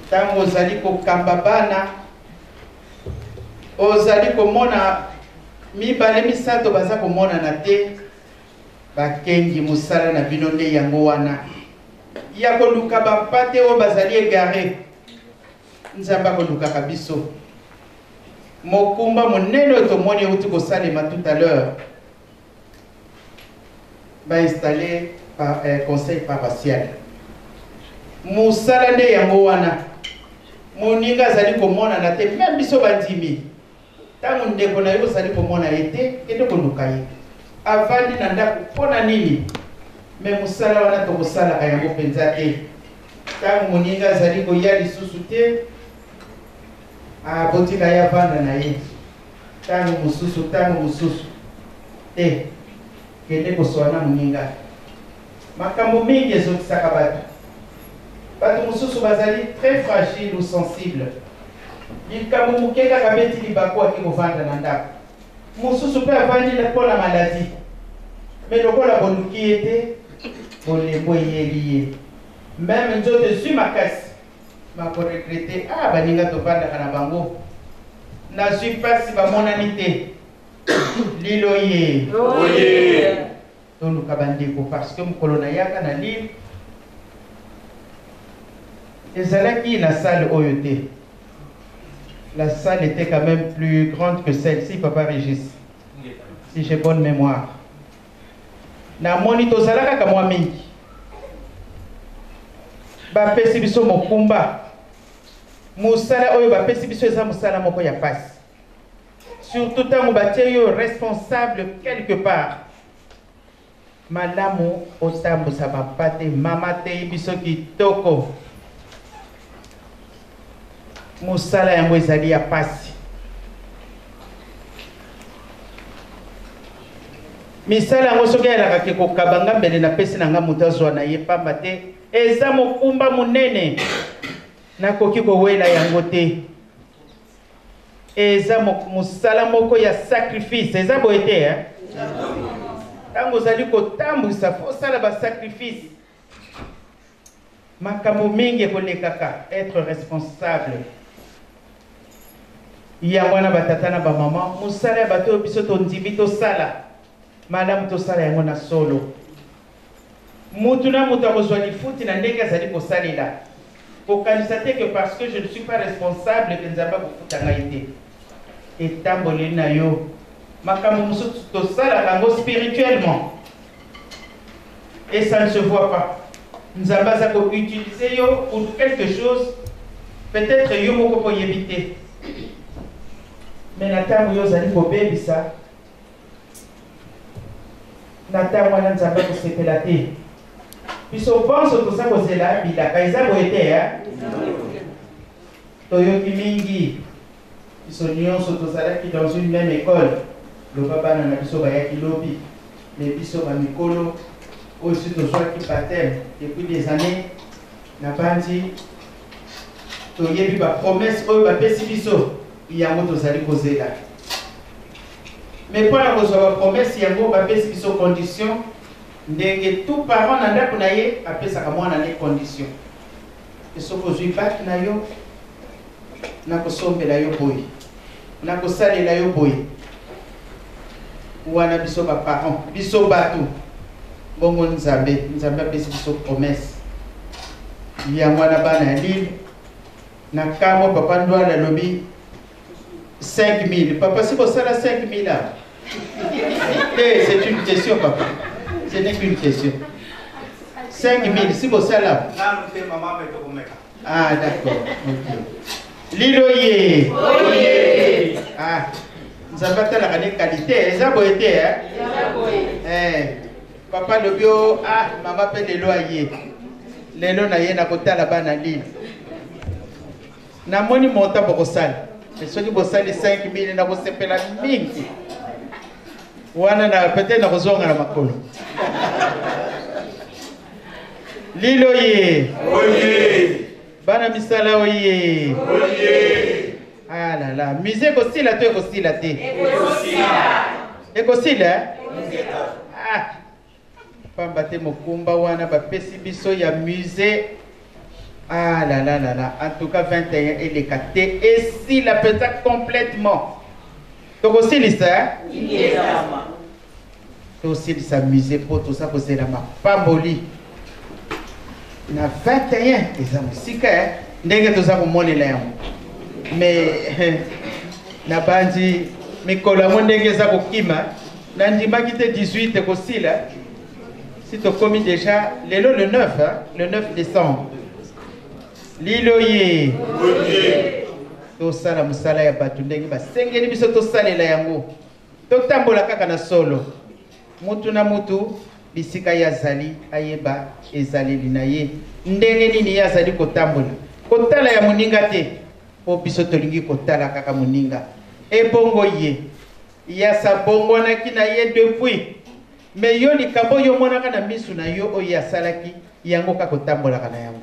Ntango ozali kokamba bana, ozali komona mibale misato baza komonana te, bakengi mosala na bino nde yango wana ya koluka bampate oyo bazali egare. Nzambe akolukaka biso. Mokumba monene oyo tomoni euti kosalema tout à l'heure, ba installer par, eh, conseil paroissial. Mosala nde yango wana. Moninga azali komonana te, meme biso bandimi. Ntango ndeko na yo ozali komona ye te, kende koluka ye. Avandi na ndako mpo na nini? Me mosala wana tokosalaka yango mpenza te. Ntango moninga azali koya lisusu te, ah, botika ye avanda na ye. Ntango mosusu, ntango mosusu te, kende koswana moninga. Makambo mingi ezokisaka bato. Bato mosusu bazali très fragile ou sensible. Likambo moke kaka abeti libaku ake kovanda na ndako. Mosusu mpe avandi mpo na maladie. Mais lokola boluki ye te, bolembo eyeli ye. Meme nzoto ezwi makasi, bako regretter, ah baninga tovandaka na bango, nazwi mpasi bamonani te. Lilo ye. Oye. Toluka bandeko parce que mokolo nayaka na Lille ezalaki na salle oyo te. La salle était quand même plus grande que celle-ci, papa Régis, si j'ai bonne mémoire. Namoni tozalaka kaka mwa mingi, bapesi biso mokumba. Mosala oyo bapesi biso eza mosala moko ya pasi, surtout ntango batie yo responsable quelque part. Malamu otambusa bampate. Mama ateyi biso kitoko. Mosala yango ezali ya pasi. Misala yango soki ayelaka ke kokaba nga mbele napesi na nga moto azwa na ye, pamba te eza mokumba monene, nakoki kowela yango te. Eza mosala moko ya sacrifice, eza boye te eh? Ntango ozali kotambwisa fo osala basacrifice, makambo mingi ekolekaka, être responsable. Yango wana batata na bamama, mosala ya bato oyo biso tondimi tosala malamu, tosala yango na solo. Mutu na mutu akozwa lifuti na ndenge azali kosalela. Kokanisa te que parce que je ne suis pas responsable que Nzambe akofuta ngai te. Etamboleli na yo, makambo mosusu tosalaka yango spirituellement et ça ne se voit pas. Nzambe aza ko utiliser yo pour quelque chose, peut-être yo moko mpo oyebi te, mais na ntango yo ozali kobebisa, na ntango wana Nzambe akosepela te. Biso bonso toza kozela bilaka, eza boye te eh? Toyoki mingi, biso nyonso tozalaki dans une même école, loba bana na biso bayaki lobi, mais biso bamikolo oyo si tozwaki baptême depuis des années, nabandi toyebi bapromesse oyo bapesi biso, yango tozali kozela. Mais mpo na kozwa bapromesse yango, bapesi biso condition, ndenge tout parent na ndako na ye apesaka mwana ne condition. Soki ozwi bac na yo, nakosombela yo boye, nakosalela yo boye. Wana biso baparent, biso bato bongo, Nzambe, Nzambe apesi biso promesse yango wana. Bana ya Lille, na kamwe papa Ndwala alobi 5000. Papa, si bosala 5000 awa te? C'est une question, papa, ce n'est qu'une question. 5000, si bosala? Nanu te, mama, me tokomeka. Ah, d'accord, ok. Lilo ye. Oye. Ah, Nzambe atalaka ne qualité, eza boye te eh? Eh, papa alobi o ah, mama mpe lelo aye, lelo na ye nakotala bana Lille, namoni monta bokosala. Soki bosali 5000, nakosepela mingi. Wana na peut-être nakozonga na makolo. Lilo ye. Oye. Bana misala oye. Oye. Ah là là, musée ekosila to ekosila te? Ekosila, eh? Ah, pamba te mokumba wana bapesi biso ya musée, ah là là là là, en tout cas 21 eleka te, esila mpenza complètement. Tokosilisa, eh? Tosilisa musée mpo toza kozela mapamboli na 21. Eza mosika, eh? Ndenge toza komonela yango, mais nabandi mikolo yango ndenge eza kokima, nandimaki te 18 ekosila. Si tokomi déjà lelo le 9, hein? Le 9 décembre. Lilo ye, tosala mosala ya bato ndenge basengeli biso tosalela yango, totambola kaka na solo. Mutu na mutu bisika ye azali, ayeba ezaleli na ye, ndenge nini ye azali kotambola. Kotala ya moninga te, mpo biso tolingi kotala kaka moninga. Ebongo ye yasabongwanaki na ye depuis, mais yo likambo oyo omonaka na misu na yo oyo ye asalaki yango, kaka otambolaka na yango,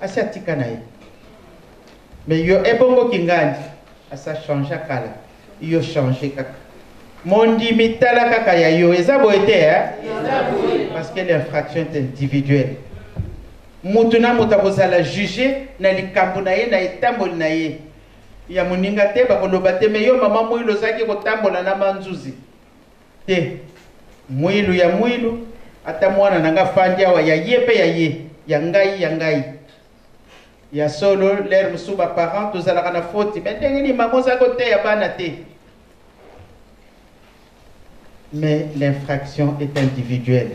asi atika na ye, mais yo ebongo kingandi asa change kala, yo change kaka. Mondimi, tala kaka ya yo, eza boye te eh? Parce que l'infraction est individuelle. Mutu na moto akozala juge na likambo na ye, na etamboli na ye. Ya moninga te, bakoloba te me yo mama mwilu ozalaki kotambola na manzuzi te. Mwilu ya mwilu, ata mwana na nga fandi awa, ya ye mpe ya ye, ya ngai ya ngai. Ya solo, lere mosusu baparent tozalaka na foti, me ndenge nini mama oza koteya bana te? Mais l'infraction est individuelle.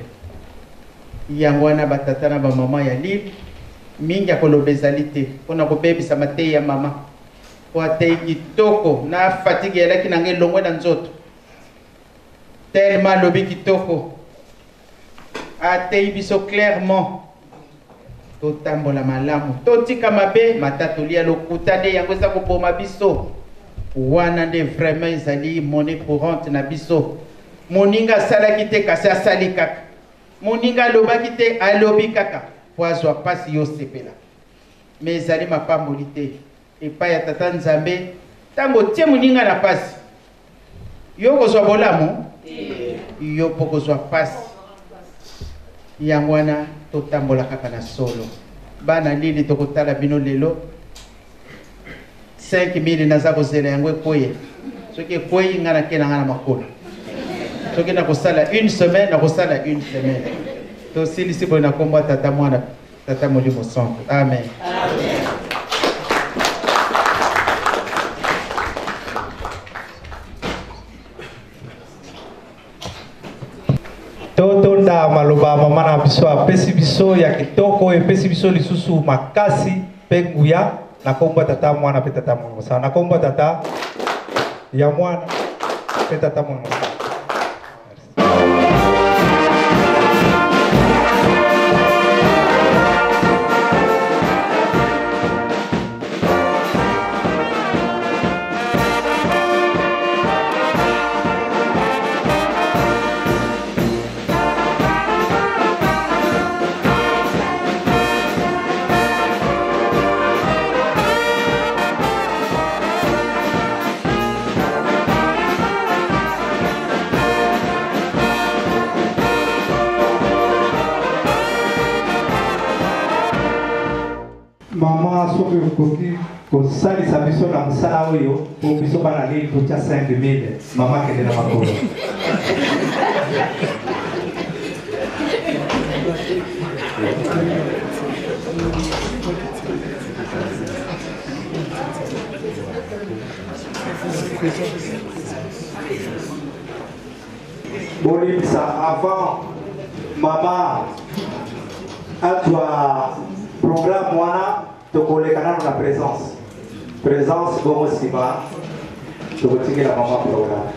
Yango wana batata na bamama ya Lille, mingi ya koloba ezali te mpona kobebisa mateyi ya mama, po atei kitoko na fatigue eyalaki na ngai elongwe na nzoto, tellement alobi kitoko, atei biso clairement totambola malamu, totika mabe. Matatoli ya lokuta nde yango eza koboma biso. Wana nde vraiment ezali monnaie courante na biso. Moninga asalaki te kasi asali kaka. Moninga alobaki te alobi kaka mpo azwa mpasi yo osepela. Me ezali mapamboli te epai ya Tata Nzambe ntango otie moninga na mpasi. Yo okozwa bolamu? Yo mpo okozwa mpasi. Yango wana totambola kaka na solo. Bana Lili tokotala bino lelo 5000 naza kozela yango ekweya. Soki ekweyi nga nake na nga na makolo. Soki nakosala une semaine, nakosala une semaine. Tosilisi boye na kombo ya Tata Mwana, Tata Molimo Santu. Amen. Amen. Totonda maloba mama na biso apesi biso ya kitoko, oyo epesi biso lisusu makasi mpe nguya na nkombo ya Tata, Mwana mpe Tata Molimo Santu. Na nkombo ya Tata, ya Mwana mpe Tata Molimo Santu. Mama, soki okoki kosalisa biso na mosala oyo mpo biso bana lili totya 5000. Mama, kende na makolo. Bolimbisa, avant mama azwa programme wana, tokoleka nano na présence présence, bongo nsima tokotikela mama programme.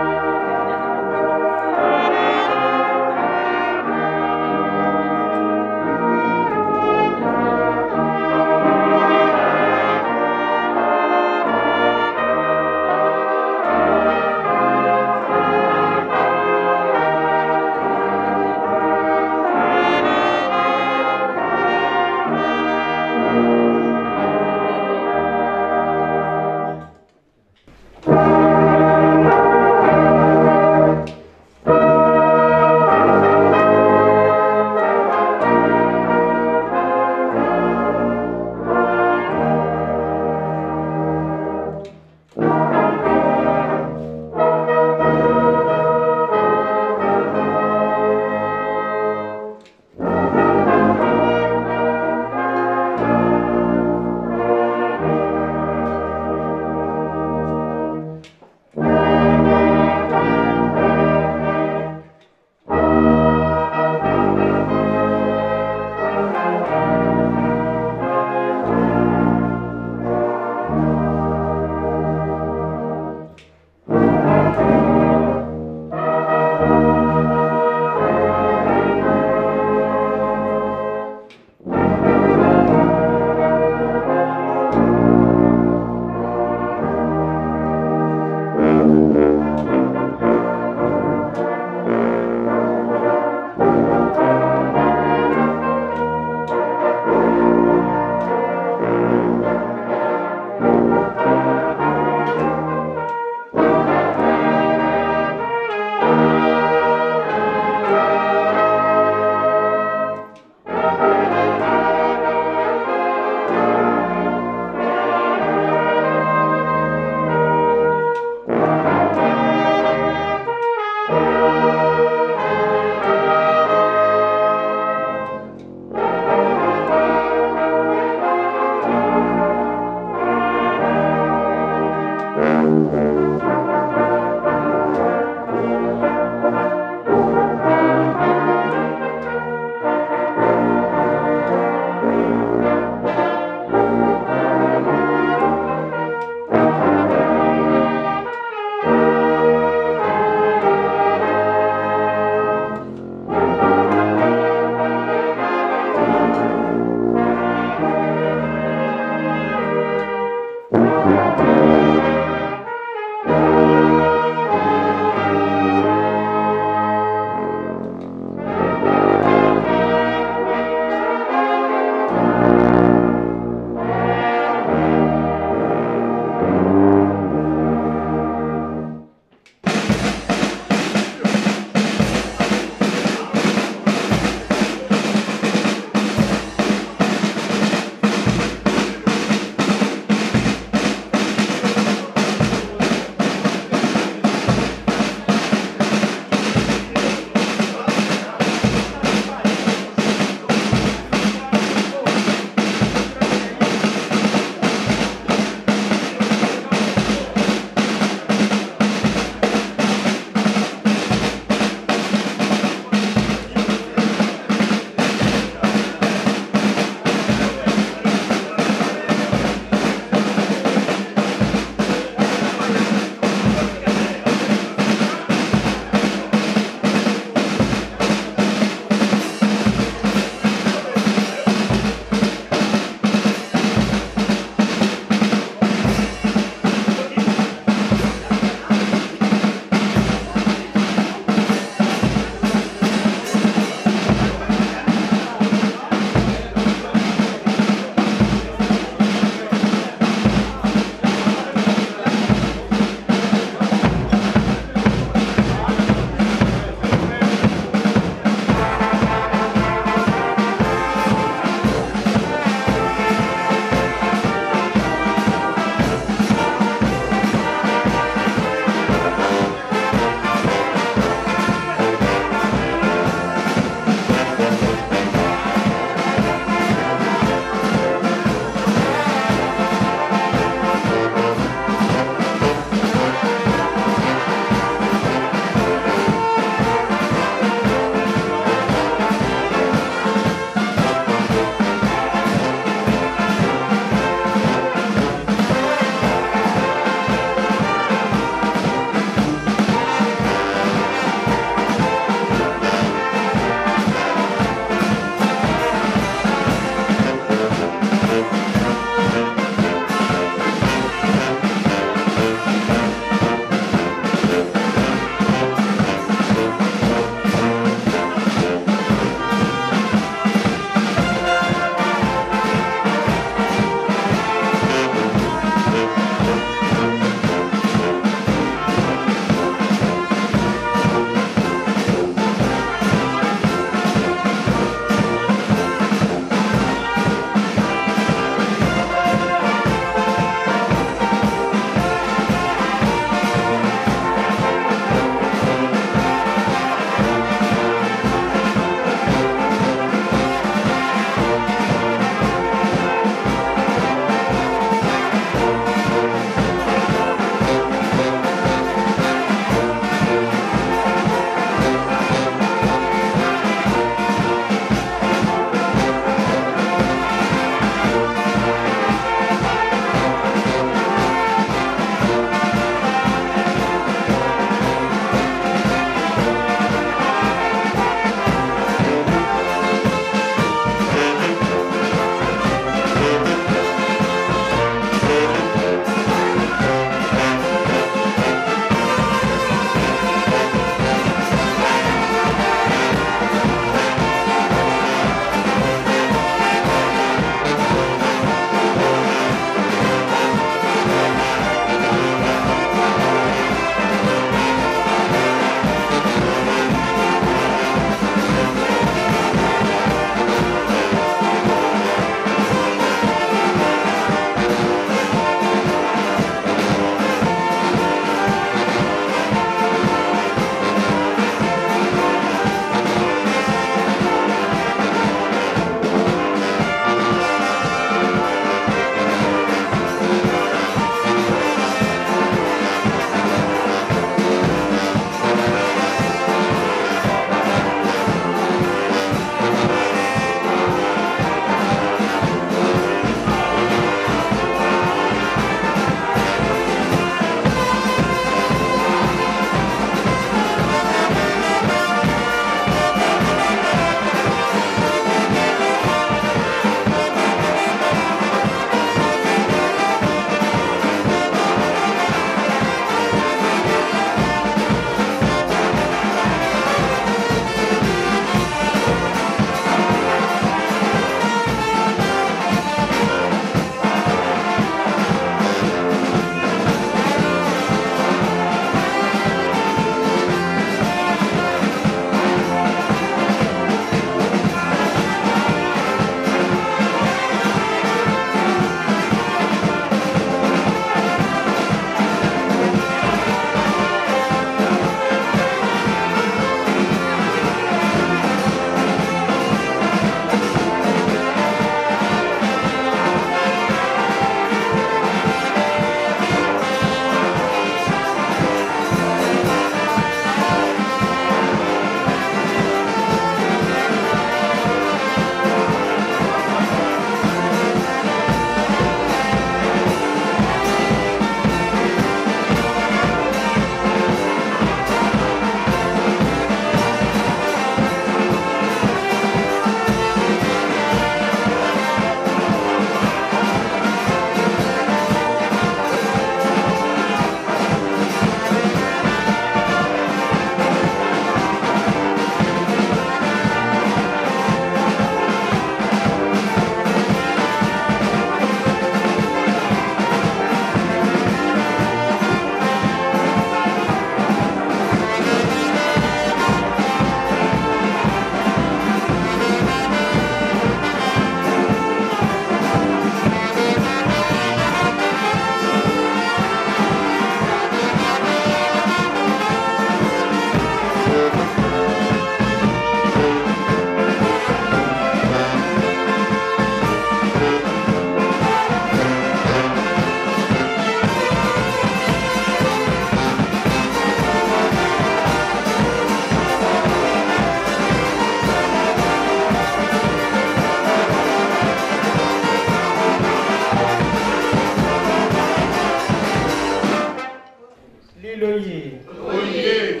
Liloye. Oye.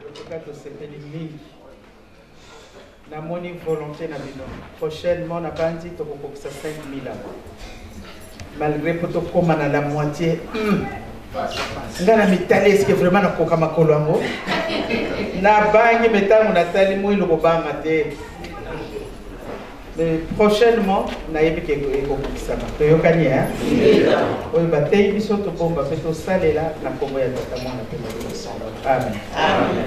Otika tosepeli mingi. Namoni volonté na bino. Prochainement nabanzi tokokokisa 5000 awa. Malgré po tokóma na la moitié. Nga na mitali eske vraiment nakoka makolo yango? Nabangi me ntango natali mwilo kobanga te. Mais prochainement nayebi ke ekokokisama. Toyokani hein? Oyo bateyi biso tobomba mpe tosalela na nkombo ya Tata Mwana mpe Molimo Santu. Amen. Amen.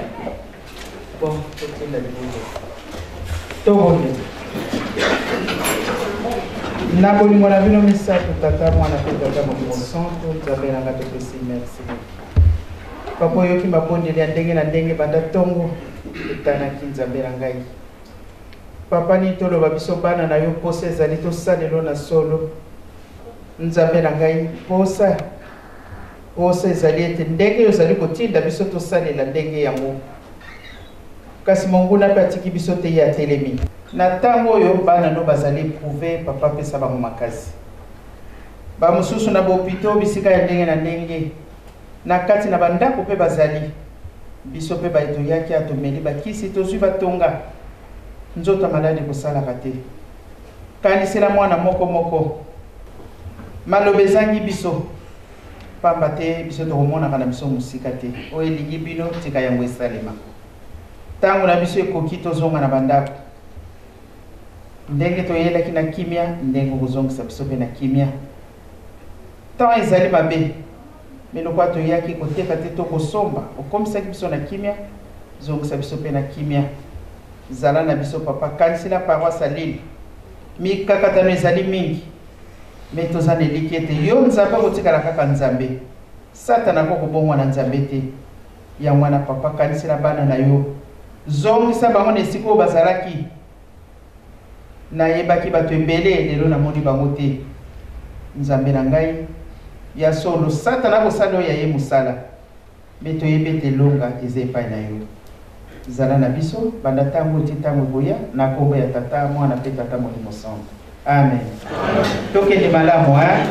Bon, totinda libongo. Tobondela. Na bolingo na bino misato, Tata Mwana mpe Tata Molimo Santu, Nzambe na nga topesi merci. Papa oyoki mabondeli ya ndenge na ndenge banda ntongo etanaki Nzambe na ngai. Papa nini toloba biso bana na yo posa ezali tosalelo na solo. Nzambe na ngai posa posa ezali ete ndenge yo ozali kotinda biso tosalela ndenge yango. Kasi monguna mpe atiki biso te ye atelemi. Na ntango oyo bana no bazali eprouve, papa pesa bango makasi. Bamosusu na bopito bisika ya ndenge na ndenge, na kati na bandako mpe bazali. Biso mpe baye toyaki awa tomeli bakisi, tozwi batonga. Nzoto ya maladi ekosalaka te. Kanisela mwana moko moko. Maloba ezangi biso. Pamba te biso tokomonaka na biso mosika te. Oyo elingi bino, tika yango esalema. Tango na biso ekoki tozonga na bandako. Ndenge toyelaki na kimia, ndenge okozongisa biso mpe na kimia. Temps ezali mabe, mais lokola toyaki koteka te to kosomba, okomisaki biso na kimia, zongisa biso mpe na kimia. Zala na biso papa, kanisela paroisse ya Lille. Mikakatano ezali mingi, mais toza na elikya ete yo Nzambe okotikala kaka Nzambe. Satana ako kobongwana Nzambe te. Yango wana papa, kanisela bana na yo. Zongisa bango na esika oyo bazalaki. Nayebaki bato ebele, lelo namoni bango te. Nzambe na ngai, ya solo Satana akosala oyo ya ye mosala, mais toyebi ete elonga eza epai na yo. Zala na biso banda tango ti tango ekoya, na kombo ya Tata, Mwana pe Tata Molimo Santu. Amen. Tokende malamu hein?